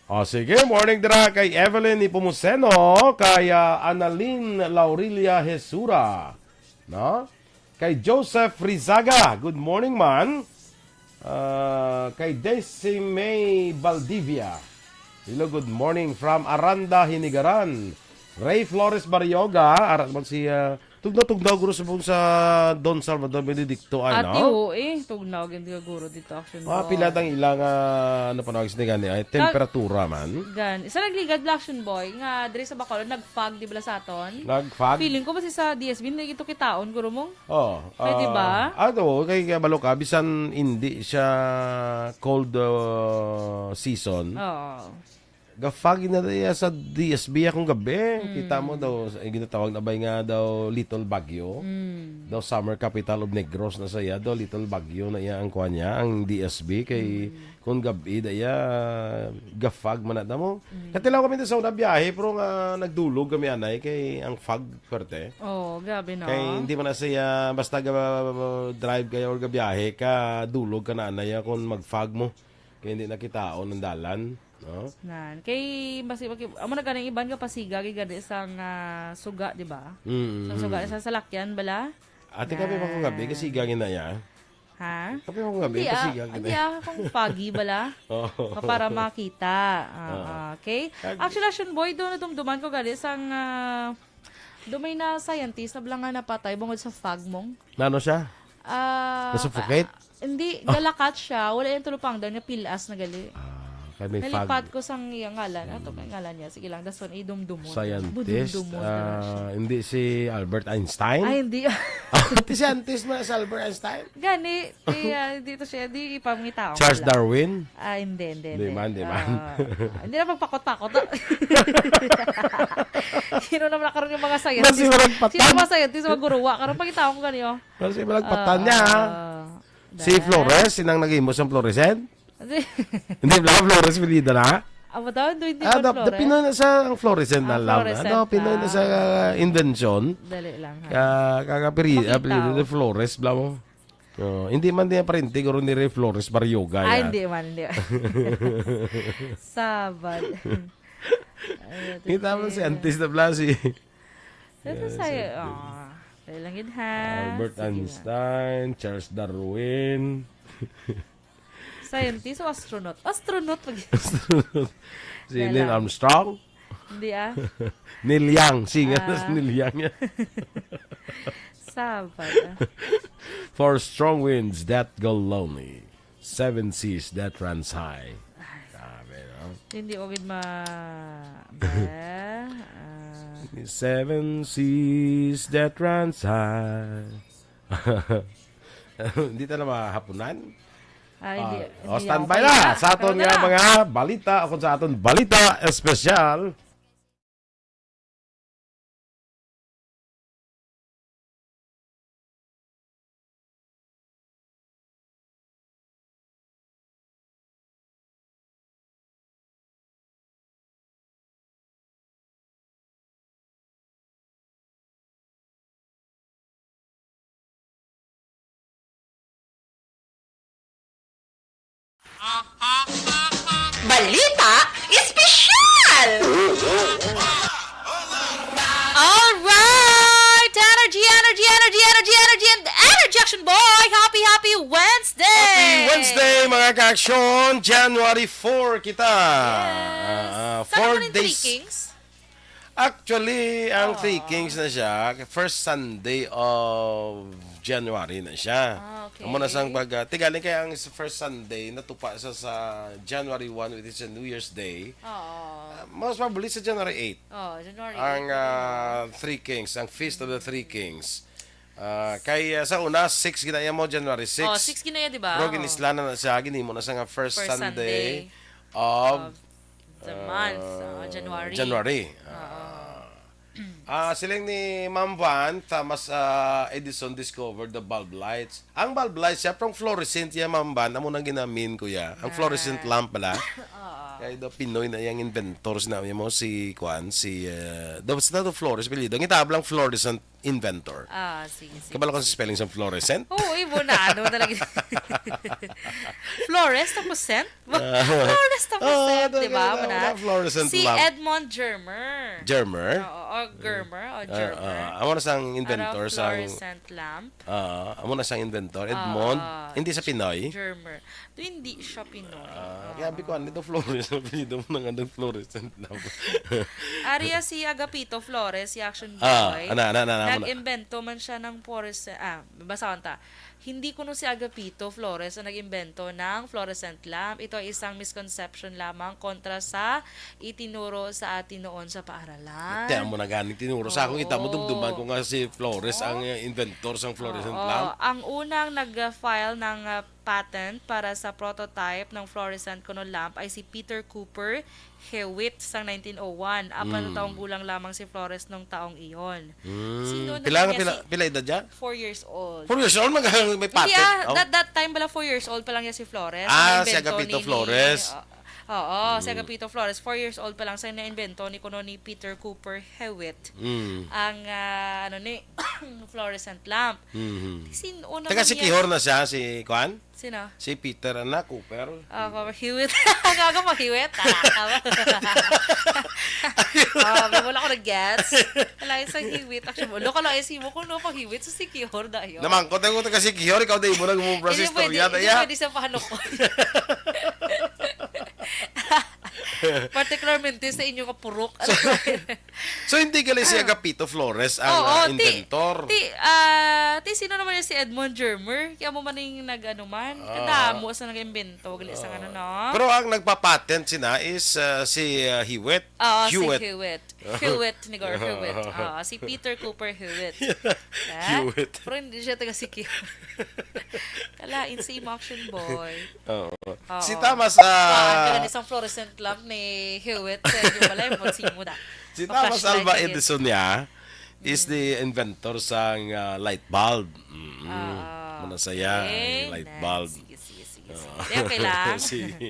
O, sige, morning dira kay Evelyn Nepomuceno, kay, ah, Annalyn Laurilia Hesura, no? Kay Joseph Rizaga, good morning, man. Ah, kay Desi May Valdivia. Hello, good morning from Aranda, Hinigaran. Ray Flores Barrioga, ara man si, ah, tugnaw-tugnaw guro sa, sa Don Salvador Benedicto, ay, Ati, no? Oo, eh. Tugnaw, gid ka guro dito, action Mga boy. Pila tang ilang, ah, ano pa nawag sini gani, ay, Kag- temperatura man. Gan. Sa nagligad, Action Boy, nga diri sa Bacolod, nag-fog, di ba, sa aton? Nag-fog? Feeling ko, basi sa D S B, hindi ito kitaon, guro mo? Oh, Pwede ah, ba? Ato, kay kabalo ka, bisan hindi siya cold, ah, season, Oo. Gafagi na iya sa D S B akong gabi. Mm. Kita mo daw, eh, ginatawag na ba nga daw Little Baguio? Mm. Daw summer capital of Negros na siya, daw Little Baguio na iya ang kuha niya, ang D S B. Kay Mm. kung gabi da iya, gafag man na mo. Mm. Katilaw kami sa una biyahe, pero nga nagdulog kami anay kay ang fog, perte. Oh, grabe na. Kay hindi man na siya, basta ga-, drive kayo or gabiyahe ka, dulog ka na anay kung mag-fog mo. Kay hindi nakitaon ang dalan, no? Nan. Kay, basi, basi, amo na ganing iban nga pasiga, gid gani sang, ah, suga, di ba? Mm, Sang suga, mm. Sa salakyan, bala? Ate, kami pa kung gabi, Nan. Kasi igangin na ya. Ha? Kami pa kung gabi, Hindi, ah, pasiga, gid hindi, eh. Ah, kung foggy, bala? Oo. Nga para makita. Ah, Oo. Ah, okay. Kag- Actually, Action Boy, doon nadumduman ko gani sang, ah, doon may na scientist na bala nga napatay bungod sa fog mong. Nano siya? Ah, Na-suffocate? Ah, hindi, galakat siya. Wala yung tulupangdan nga pilas na gali. Ah, kay may fog. Nalipat ko sang iyang ngalan. Ato, may ngalan niya. Sige lang, dason idumdumon. Scientist? Budumdumon na lang siya. Ah, hindi si Albert Einstein? Ay, hindi. Ti scientist man si Albert Einstein? Gani, di, ah, dito siya, di ipamangita ko Charles lang. Darwin? Ah, hindi, hindi, Di hindi. man, di man. Ah, hindi na pagpakot-pakot. Sino naman na karon yung mga scientist? Nasi walang Sino patay. Mga scientist, mga guruwa? Karon pagkita ko gani, oh. Nasi walang patay niya, ha? Ah, Si dahil Flores, sinang nag-imo sang fluorescent? Hindi. Hindi, bala Flores, pilida na? Amo daw, hindi Ah, man the, the Flores. Pinoy na sa ang fluorescent Ah, na lang. Fluorescent Ano, Pinoy na na. Sa, ah, invention. Dali lang, ha? Ka-, kagapiri-, Pakita, apelido oh. Ni Flores, bala mo. Oh, hindi man niya parente, guro ni Ray Flores Barrioga Ah, yan. Hindi man, hindi. Sabad. Ay, Kita mo si ate. Antis na Blasi. Ito Yes, sa'yo. Ate. Oh, dali lang yun, ha? Albert Sige na. Einstein, Charles Darwin. Scientist o astronaut? Astronaut pag- Astronaut. Si Dala. Neil Armstrong? Hindi, ah. Neil Young. Singer na si Ah. Neil Young yan. Sabad, ah. For strong winds that go lonely, seven seas that runs high. Ay. Grabe, no? Hindi ko gid ma-, ba? Ah. Seven seas that runs high. Hindi ta na mahapunan? Ah, hindi, Ah, hindi oh, ako. Standby Kaya na na, sa aton kaya nga na. Mga balita, o kung sa aton balita espesyal. Balita Espesyal! All right! Energy, energy, energy, energy, energy, and energy, Action Boy! Happy, happy Wednesday! Happy Wednesday, mga ka-action! January four kita! Yes. Ah, ah, Saan four naman yung Three days. Kings? Actually, ang Oo. Three Kings na siya, first Sunday of January na siya. Ah, okay. Amo na sang pag, ah, tigaling kaya ang first Sunday natupa sa, sa January one, which is a New Year's Day. Oo. Ah, most probably sa January eight. Oh, January Ang, eight, ah, oo. Three Kings, ang Feast of the Three Kings. Ah, kay, ah, sa una, six ginaya mo, January six. Oh, six ginaya, di ba? Pero Oo. Ginislanan na siya, ginimo na sa nga first First Sunday Sunday of of The month, ah, ah, January. January. Oo. Ah. Ah, siling ni Ma'am Van, Thomas, ah, Edison discovered the bulb lights. Ang bulb lights, siya, from fluorescent yan, Ma'am Van, amo nang ginamin ko ya. Ang fluorescent Ah. Lamp pala. Oo. Kaya daw Pinoy na yang inventor, sinabi mo, si, kwan, si, ah, daw, basta daw Flores, apelyido. Ang itablang fluorescent inventor. Ah, sige, sige. Kabalo ka sa spelling sa fluorescent? Oo, ibo na. Ano na lagi? Flores, tapos scent? Ah. Flores, tapos scent, di ba? Amo na. Fluorescent lamp. Si Edmond Germer. Germer? Oo, o Germer, o Germer. Ah, amo na sang inventor sang fluorescent lamp. Ah, amo na sang inventor. Edmond, hindi sa Pinoy? Germer. Do, hindi siya Pinoy. Ah, kaya sabi ko, ano ito, Flores? Apelyido mo na nga ng Flores and Love. Ari ya si Agapito Flores, si Action Boy. Ah, ana, ana, ana, ana. Nag-imbento man siya ng fluorescent, ah, basahon ta. Hindi kuno si Agapito Flores ang nag-imbento ng fluorescent lamp. Ito ay isang misconception lamang kontra sa itinuro sa atin noon sa paaralan. Kaya mo na gani tinuro sa akong ita mo, dumduman ko nga si Flores ang, ah, inventor sang fluorescent lamp. Oo. Ang unang nag-file ng, ah, patent para sa prototype ng fluorescent kuno lamp ay si Peter Cooper Hewitt sang nineteen oh one. Apat na taong gulang lamang si Flores nung taong iyon. Mm. Sino naman niya si... Pila, pila edad niya? Four years old. Four years old, mag-, may patent? Hindi, ah, that, that time bala, four years old pa lang niya si Flores. Ah, si Agapito Flores. Oo, si Agapito Flores. Four years old pa lang sa naimbento ni kuno ni Peter Cooper Hewitt ang, ah, ano ni, fluorescent lamp. Taga Siquijor na siya, si kuan? Sino? Si Peter, anak, Cooper. Ah, Cooper Hewitt. Ang aga mo, Hewitt. Tara ka ba? Ah, may wala ko na-gets. Wala yung sa Hewitt. Actually, mo, local I C mo, kung no pa Hewitt, sa Siquijor na yun. Namangkot ako taga Siquijor, ikaw na imo nagmumura sa istorya, hindi pwede, hindi pwede sa pahanok ko. Particularmente sa inyo nga purok. So, so, hindi gali si Agapito Flores ang, ah, inventor? Ti, ah, ti, sino naman yung si Edmond Germer? Kaya mo man yung nag-ano man? Kadamo sa nag-imbento, gali sa ano, no? Pero ang nagpapatent sina is, ah, si, ah, Hewitt. Oo, si Hewitt. Hewitt, ni Gor Hewitt. Oo, si Peter Cooper Hewitt. Hewitt. Pero hindi siya taga Siquijor. Kalain si Imo Action Boy. Oo. Oo. Si Thomas, ah, ah, isang fluorescent lamp ni Hewitt sa inyo balay, mo, simo na. Si Thomas Alva Edison niya is the inventor sang, ah, light bulb. Mm. Ah, muna saya, okay, light bulb. Sige, sige, sige, sige. Okay lang. Sige.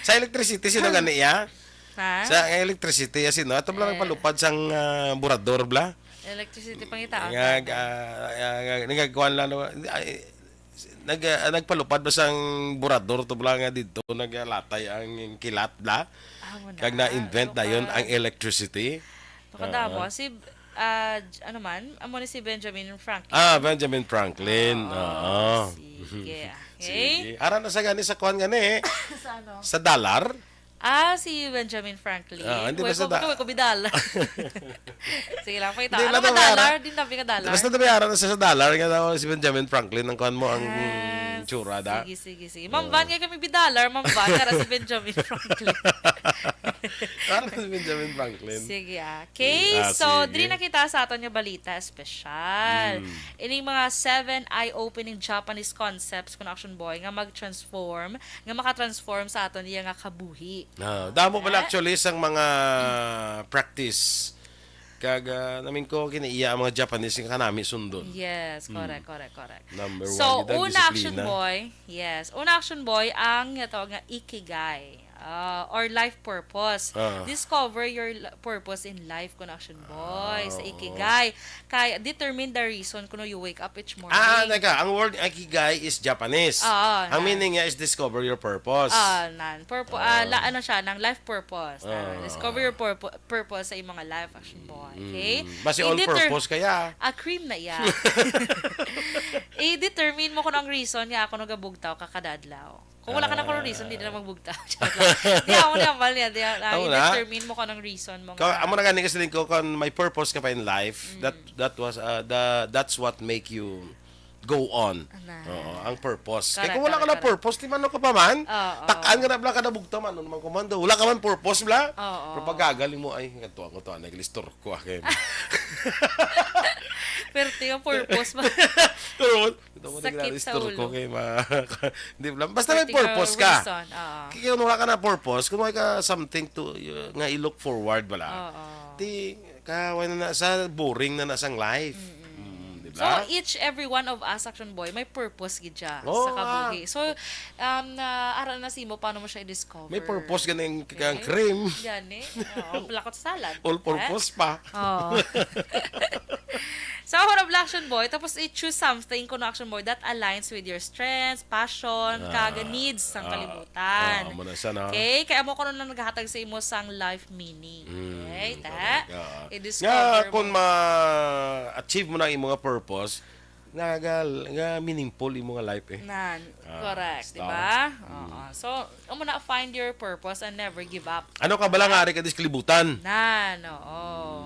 Sa electricity, sino gani iya? Ha? Sa electricity, as in, no? Ato lang nagpalupad sang, ah, burador, bla? Electricity, pangita. Nga, ah, nga, nga, nagagkuhan lang, no? Ay, nag-, ah, nagpalupad ba sang burador to, bla, nga dito naglatay ang kilat, bla? Amo na. Kag na-invent dayon ang electricity. Nakadamo. Si, ah, j-, ano man, amo ni si Benjamin Franklin. Ah, Benjamin Franklin. Oo, oo. Sige. Okay. Sige. Ara na sa gani sa kuan gani, eh. Sa ano? Sa dollar. Ah, si Benjamin Franklin. Ah, hindi ba sa da-, ko, ko bidal. Sige lang, pakita. Hindi, ano nga dollar? Di na nga dollar. Basta nabayaran na sa, sa dollar, nga daw si Benjamin Franklin, ang kuan mo, ang tsura da. Sige, sige, sige. Ma'am Van, nga kami bidalar, Ma'am Van, nga si Benjamin Franklin. Ano si Benjamin Franklin? Sige, ah. Okay, so, diri na kita sa aton nga balita espesyal. Ining mga seven eye-opening Japanese concepts, kuno Action Boy, nga mag-transform nga makatransform sa aton iya nga kabuhi. Ah, damo pala actually sang mga practice. Kag, ah, namin ko kinaiya ang mga Japanese nga kanami sundon. Yes, correct, correct, correct. Number one. So, gid ang una, disiplina. Action Boy, yes. Una, Action Boy, ang ito nga ikigai, ah, or life purpose. Ah. Discover your l-, purpose in life, kuno Action Boy, sa ikigai. Kay determine the reason kuno you wake up each morning. Ah, teka, ang word ikigai is Japanese. Oo. Ang meaning niya is discover your purpose. Ah, nan. Purpo-, ah, la-, ano siya, nang life purpose. Ah, discover your purpo-, purpose sa imong life, Action Boy. Okay? Basi all purpose kaya. Ah, cream na iya. I-determine mo kung ang reason nga ako nagabugtaw ka kada adlaw. Kung wala ka na kuno reason, di na magbugtaw. Charot lang. Di, amo na, mal niya. Di, ah, i-determine mo kung anong reason mo nga. Amo na gani kasi ko, kung may purpose ka pa in life, that, that was, uh, the, that's what make you go on. Oo, ang purpose. Kay kung wala ka na purpose, di man ka pa man. Oo. Tak-an ka na bala ka na bugtaw man, ano naman kumando. Wala ka man purpose bala. Oo. Pero pagkagaling mo, ay, ito, ako to, naglistor ko, akin. Pero ito yung purpose mo. Pero, Ito mo, sakit sa ulo. Kay ma-, di ba? Basta may purpose ka. Kaya kung wala ka na purpose, kung wala ka something to, uh, nga i-look forward bala. Oo. Di, kaaway na na sa, boring na na sang life. Mm, di ba? So, each, every one of us, Action Boy, may purpose gid siya sa kabuhi. So, um, na, ara na simo, paano mo siya i-discover? May purpose ganing kang cream. Gani. Oo, plakot salad. All purpose pa. Oo. Sa oras bala, Action Boy, tapos i-choose something kuno, Action Boy, that aligns with your strengths, passion, kag needs sang kalibutan. Ah, amo na siya, no? Okay? Kaya amo kuno na naghatag sa imo sang life meaning. Mm, okay, ta? Correct, oo. I-discover mo. Nga, kung ma-achieve mo na ang imo nga purpose, nga, nga, nga meaningful imo nga life, eh. Nan, correct, di ba? Oo. So, amo na, find your purpose and never give up. Ano ka bala nga ari ka dis kalibutan? Nan, oo.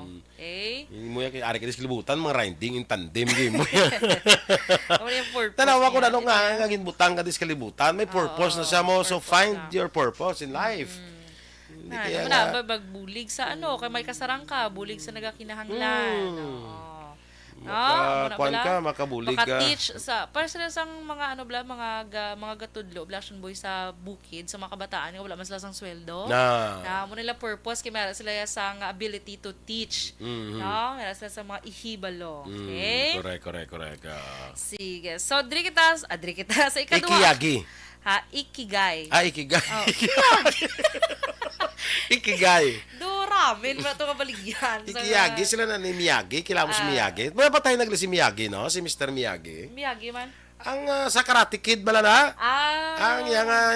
Mm. Okay? Imo yan, kay ari ka dis kalibutan, mga riding in tandem, di mo yan. Amo na yung purpose niya, di ba? Tanawa ko na, ano nga, nga ginbutang ka dis kalibutan, may purpose na siya mo. So, find your purpose in life. Mm. Hindi kaya nga, ba, magbulig sa ano, kay may kasarang ka, bulig sa nagakinahanglan. Oo. Maka-, kuwan ka, makabulig ka. Maka-teach sa, para sila sang mga, ano bala, mga ga-, mga gatudlo, bala, Action Boy, sa bukid, sa mga kabataan, nga wala man sila sang sweldo. Na. Na, amo nila purpose, kay meron sila sang ability to teach. Mhm. No? Meron sila sa mga ihibalo. Mm, okay? Correct, correct, correct. Ah. Sige. So, diri kita, ah, diri kita sa ikaduha. Ikiyagi. Ha? Ikigai. Ah, ikigai. Oh. Ikigai. Do ramen ba to kabaligyan? Ikiyagi, sila na ni Miyagi. Kilala mo si Miyagi? May patay na gali si Miyagi, no? Si Mister Miyagi. Miyagi man. Ang, ah, sa Karate Kid bala na? Ah. Ang yang, ah,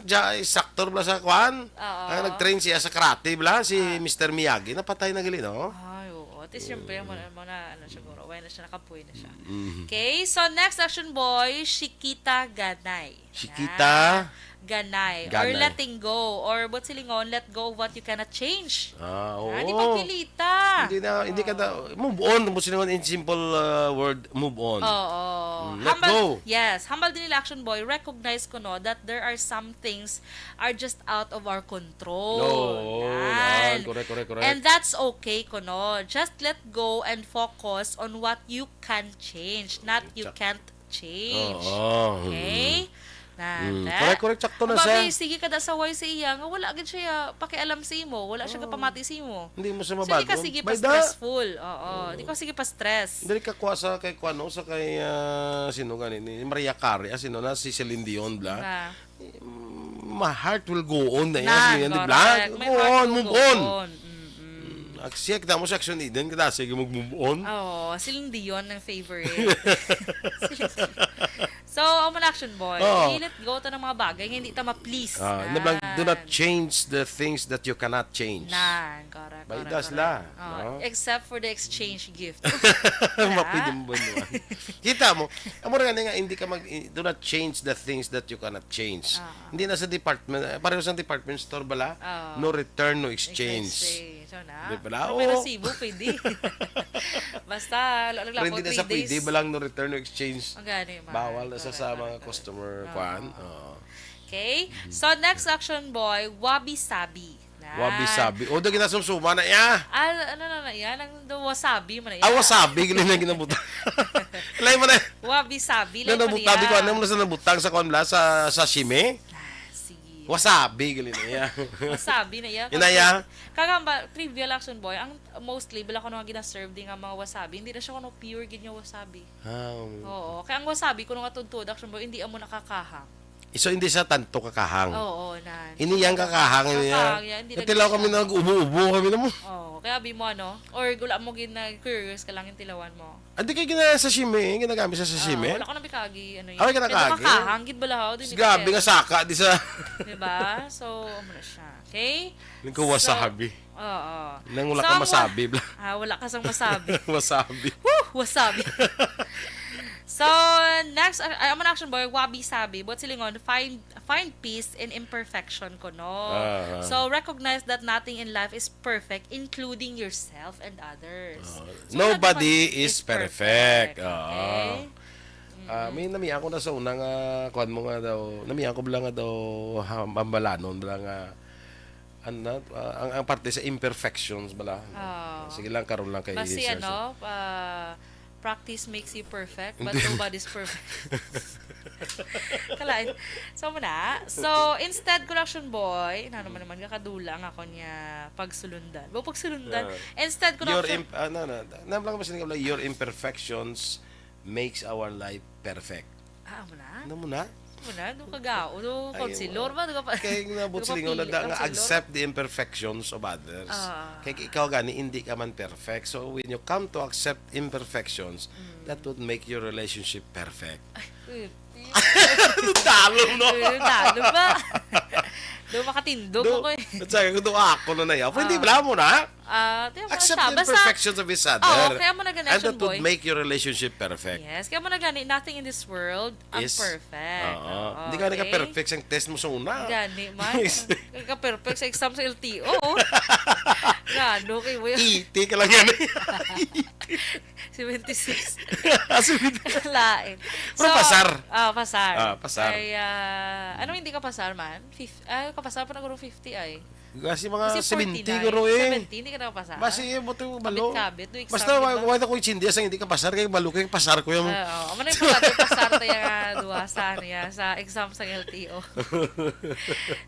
ja-, instructor bala sa kwan? Oo. Ang nag-train siya sa karate bala, si Mister Miyagi, napatay na gali, no? Ay, oo. At least, siyempre, mo na, mo na, ano, siguro, wala na siya, nakapoy na siya. Mm. Okay, so next, Action Boy, Shikita Ganay. Shikita. Ah, ganay. Or letting go. Or buot silingon, let go of what you cannot change. Ah, oo. Ah, di pagpilita. Hindi na, hindi ka na, move on. Buot silingon, in simple, uh, word, move on. Oo. Mm, let go. Yes. Hambal din nila, Action Boy, recognize kuno that there are some things are just out of our control. Oo, yan. Correct, correct, correct. And that's okay kuno. Just let go and focus on what you can change, not you can't change. Oo. Okay? Mm. Na, correct, correct. Sakto na siya. Sige ka da sa way sa iya, nga wala gid siya pakialam sa imo, wala siya kapamati sa imo. Hindi mo siya mabago. So, hindi ka sige pa stressful. Oo. Hindi ka sige pa stress. Dili ka kuha sa kay kuan, no? Sa kay, ah, sino gani ni Mariah Carey, ah, sino na? Si Celine Dion bala. My heart will go on na yan. Correct. My heart will go on. Move on. Mm-mm. Siya, kita mo sa Action Eden, kita sige mag-move on. Oo, Celine Dion ang favorite. So, amo na, Action Boy. Oo. I-let go ta ng mga bagay nga hindi ta ma-please. Ah, do not change the things that you cannot change. Nan, correct, correct. Except for the exchange gift. Mapwede mo ba naman? Kita mo, amo ra nga hindi ka mag, do not change the things that you cannot change. Ah. Hindi na sa department, eh, pareho sa department store bala, no return, no exchange. Di pala, pero sa imo, pwede. Basta, wala lang. Pero hindi na sa pwede, balang no return, no exchange. Bawal na sa, sa mga customer, kuan. Oo. Okay. So, next, Action Boy, wabi-sabi. Wabi-sabi. O, do ginasumsuma na iya. Ah, ano na na iya? Nang do wasabi man na iya. Ah, wasabi, gali na ginabutang. Lain man na. Wabi-sabi, lain man na iya. Nabutang ko, ano mo na sa nabutang sa kuan bala, sa sashimi? Ah, sige. Wasabi, gali na iya. Wasabi na iya. Ina iya. Kagamba, trivia lang, Action Boy. Ang mostly, bala ko nung ginaserve din nga mga wasabi, hindi na siya kuno pure gid nga wasabi. Ah, oo. Kaya ang wasabi, kuno nga tudtod, Action Boy, hindi amo nakakahang. So, hindi siya tanto kakahang. Oo, nan. Ini yang kakahang, ini yang. Kakahang yan, hindi. Tilaw kami, nag-ubo-ubo kami na mo. Oo, kaya abi mo, ano, or gula mo gid na curious ka lang yung tilawan mo. Adi kay gina-sashimi, ginagamit sa sashimi. Ah, wala ko nabikagi, ano yun. Ay, ginagamit. Kakahang gid bala, oh, grabe nga saka di sa. Diba? So, amo na siya. Okay? Nang ko wasabi. Oo. Nang wala ka masabi, bla. Ah, wala ka sang masabi. Wasabi. Woo! Wasabi. So, next, uh, amo na, Action Boy, wabi-sabi. Buot silingon, find, find peace in imperfection kuno. Ah. So, recognize that nothing in life is perfect, including yourself and others. Ah. So, nobody is perfect. Okay? Ah, may namiya ko na sa una nga, kuwan mo nga daw, namiya ko bala nga daw, ha-, hambalanon bala nga, ano na, ah, ang, ang parte sa imperfections bala. Oo. Sige lang, karon lang kay basi, ano, ah, practice makes you perfect, but nobody's perfect. Kalain. So, muna. So, instead, correction boy, na naman naman, kakadula nga ako niya pagsulundan. Ba, pagsulundan? Ah. Instead, correction. Your imp-, ah, no, no. Nam lang ba sila, your imperfections makes our life perfect. Ah, amo na? Ano mo na? Mo na, do ka gao, do Ay, counselor ba? Do ka pa, Kay nga do ka buot silingon na da nga counselor? Accept the imperfections of others. Ah. Kay ikaw gani, hindi ka man perfect. So, when you come to accept imperfections, Mm. that would make your relationship perfect. Ay, pwede. Talo, no? Pwede, talo ba? Do makatindog Do, ako eh. At saka, kung do ako na naya, pwede Ah. bala mo na? Ah, tiyan mo Accept siya. the Basta, imperfections of each other. Oo, kaya mo na And that would boy. make your relationship perfect. Yes, kaya mo na gani, nothing in this world ang Is, perfect. Oo. Oo, Hindi ka okay? nagka-perfect sa test mo sa una. Gani man. Yes. Nagka-perfect sa exam sa L T O. Gano kay mo yan? Iti ka lang yan. Seventy-six. Ah, seventy. Lain. Pero So, pasar. Ah, pasar. Ah, pasar. Ay, ah, ano hindi ka pasar man? Fif-, ah, kapasar pa na guro fifty ay. Kasi mga Kasi seventy forty-nine, guro eh. seventy, hindi ka nakapasar. Basi, eh, buti mo balo. Kabit-kabit, no, exam, Basta, di ba? wa-, wala ko yung chindiya sa hindi ka pasar, kay balo ko yung pasar ko yung Ah, oo. Ano yung importante, pasar tayo nga duha sa, ano yan, sa exam sa L T O.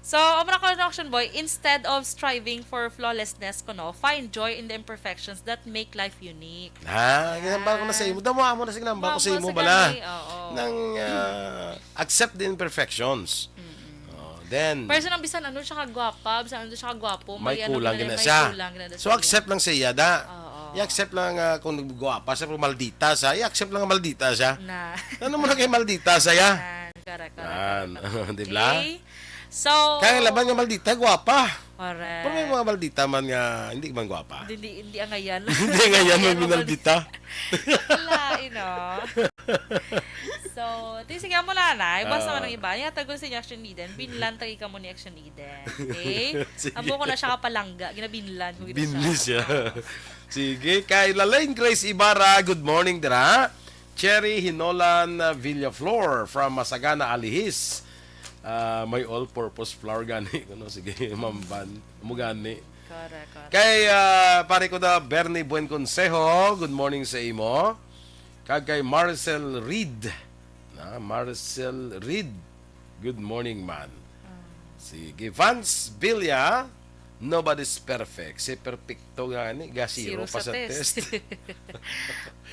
So, ang mga connection boy, instead of striving for flawlessness, kuno, find joy in the imperfections that make life unique. Ah, ginambal ko na sa imo. Damo mo na, sige, nambal ko Wa sa mo imo sa bala. gani, oo. Nang, ah, accept the imperfections. Mm-mm. Oh, then, Pero sa nang bisan ano siya kagwapa, bisan ano siya kagwapo, May may ano kulang gina-, gina may siya. kulang gina So, siya. accept lang siya, da. Oo. I-accept lang, ah, kung gwapa siya, kung maldita siya, i-accept lang nga maldita siya. Na. Ano mo na kay maldita siya, ya? Yan, correct, correct, Yan. correct. Di ba? Okay. So, Kaya laban nga maldita, gwapa. Correct. Pero may mga maldita man nga, hindi man gwapa. Hindi, hindi, hindi angayan. Hindi angayan, Angayan may mo minaldita. Wala, you know. So, di sige mo na, nay. Basta Ah. man ang iba. Yung tago sa inyo, Action Eden. Binlan, tagi ka mo ni Action Eden. Okay? Sige. Amo ko na siya kapalangga. Ginabinlan ko, gina Binli siya. siya. Sige. Kay Lalaine Grace Ibarra, good morning, dira. Cherry Hinolan, uh, Villaflor from Masagana, Alihis. Ah, may all-purpose flour gani. Ano, sige, mamban. Amo gani. Correct, correct. Kay, ah, pare ko na Bernie Buen Consejo, good morning sa imo. Kag kay Marcel Reed. Na, Marcel Reed, good morning, man. Ah. Sige. Vance Villa, nobody's perfect. Si perfecto nga ni, ga zero Zero pa sa sa test. test.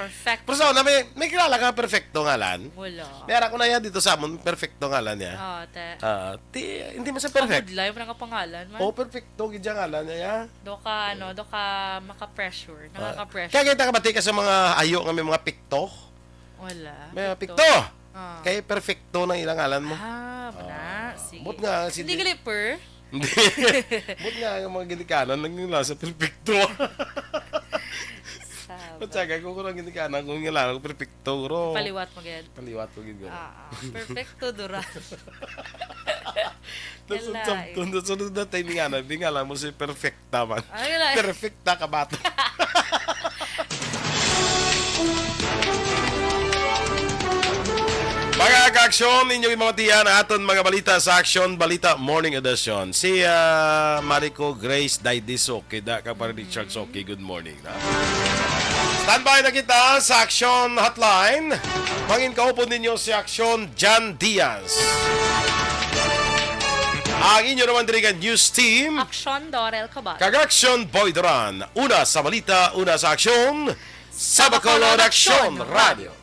Perfect. Pero sa una, may, may kilala ka perfecto nga lan? Wala. May ara ko na yan dito sa amon, perfecto nga lan niya. Oh, te. Ah, ti, hindi man sa perfect. Pamudlay mo nga pangalan man. Oh, perfecto, gid siya ngalan niya, ya. Do ka, ano, do ka maka-pressure, Ah, nakaka-pressure. Kaya kita kabati ka sa mga ayo nga may mga pikto. Wala. May Pikto. pikto. Ah. Kay perfecto na ilang ngalan mo. Ah, wala. Ah, Sige. But nga, si Hindi Di- gali per? Hindi. But nga, ang mga ginikanan, naging lasa perfecto. Saba. At saka, kung kurang ginikanan, kung ngalan ko perfecto, bro. Paliwat mo gid. Paliwat ko gid, bro. Ah, ah. Perfecto, Duran. Tapos, Wala, sa, eh. Sa sunod na timing, ano, di nga lang mo si perfect. Tama. Ay, wala. Perfecta ka ba to? Mga ka-aksyon, inyong imamatian aton mga balita sa Aksyon Balita Morning Edition. Si, ah, Marico Grace Daidiso, kida ka para Richard Soki. Good morning, na. Standby na kita sa Aksyon Hotline. Mangin kaupod ninyo si Aksyon Jan Diaz. Ang inyo naman diri nga news team. Aksyon Dorel Cabal. Kag Aksyon Boy Duran. Una sa balita, una sa aksyon. Sa Bacolod Aksyon Radio.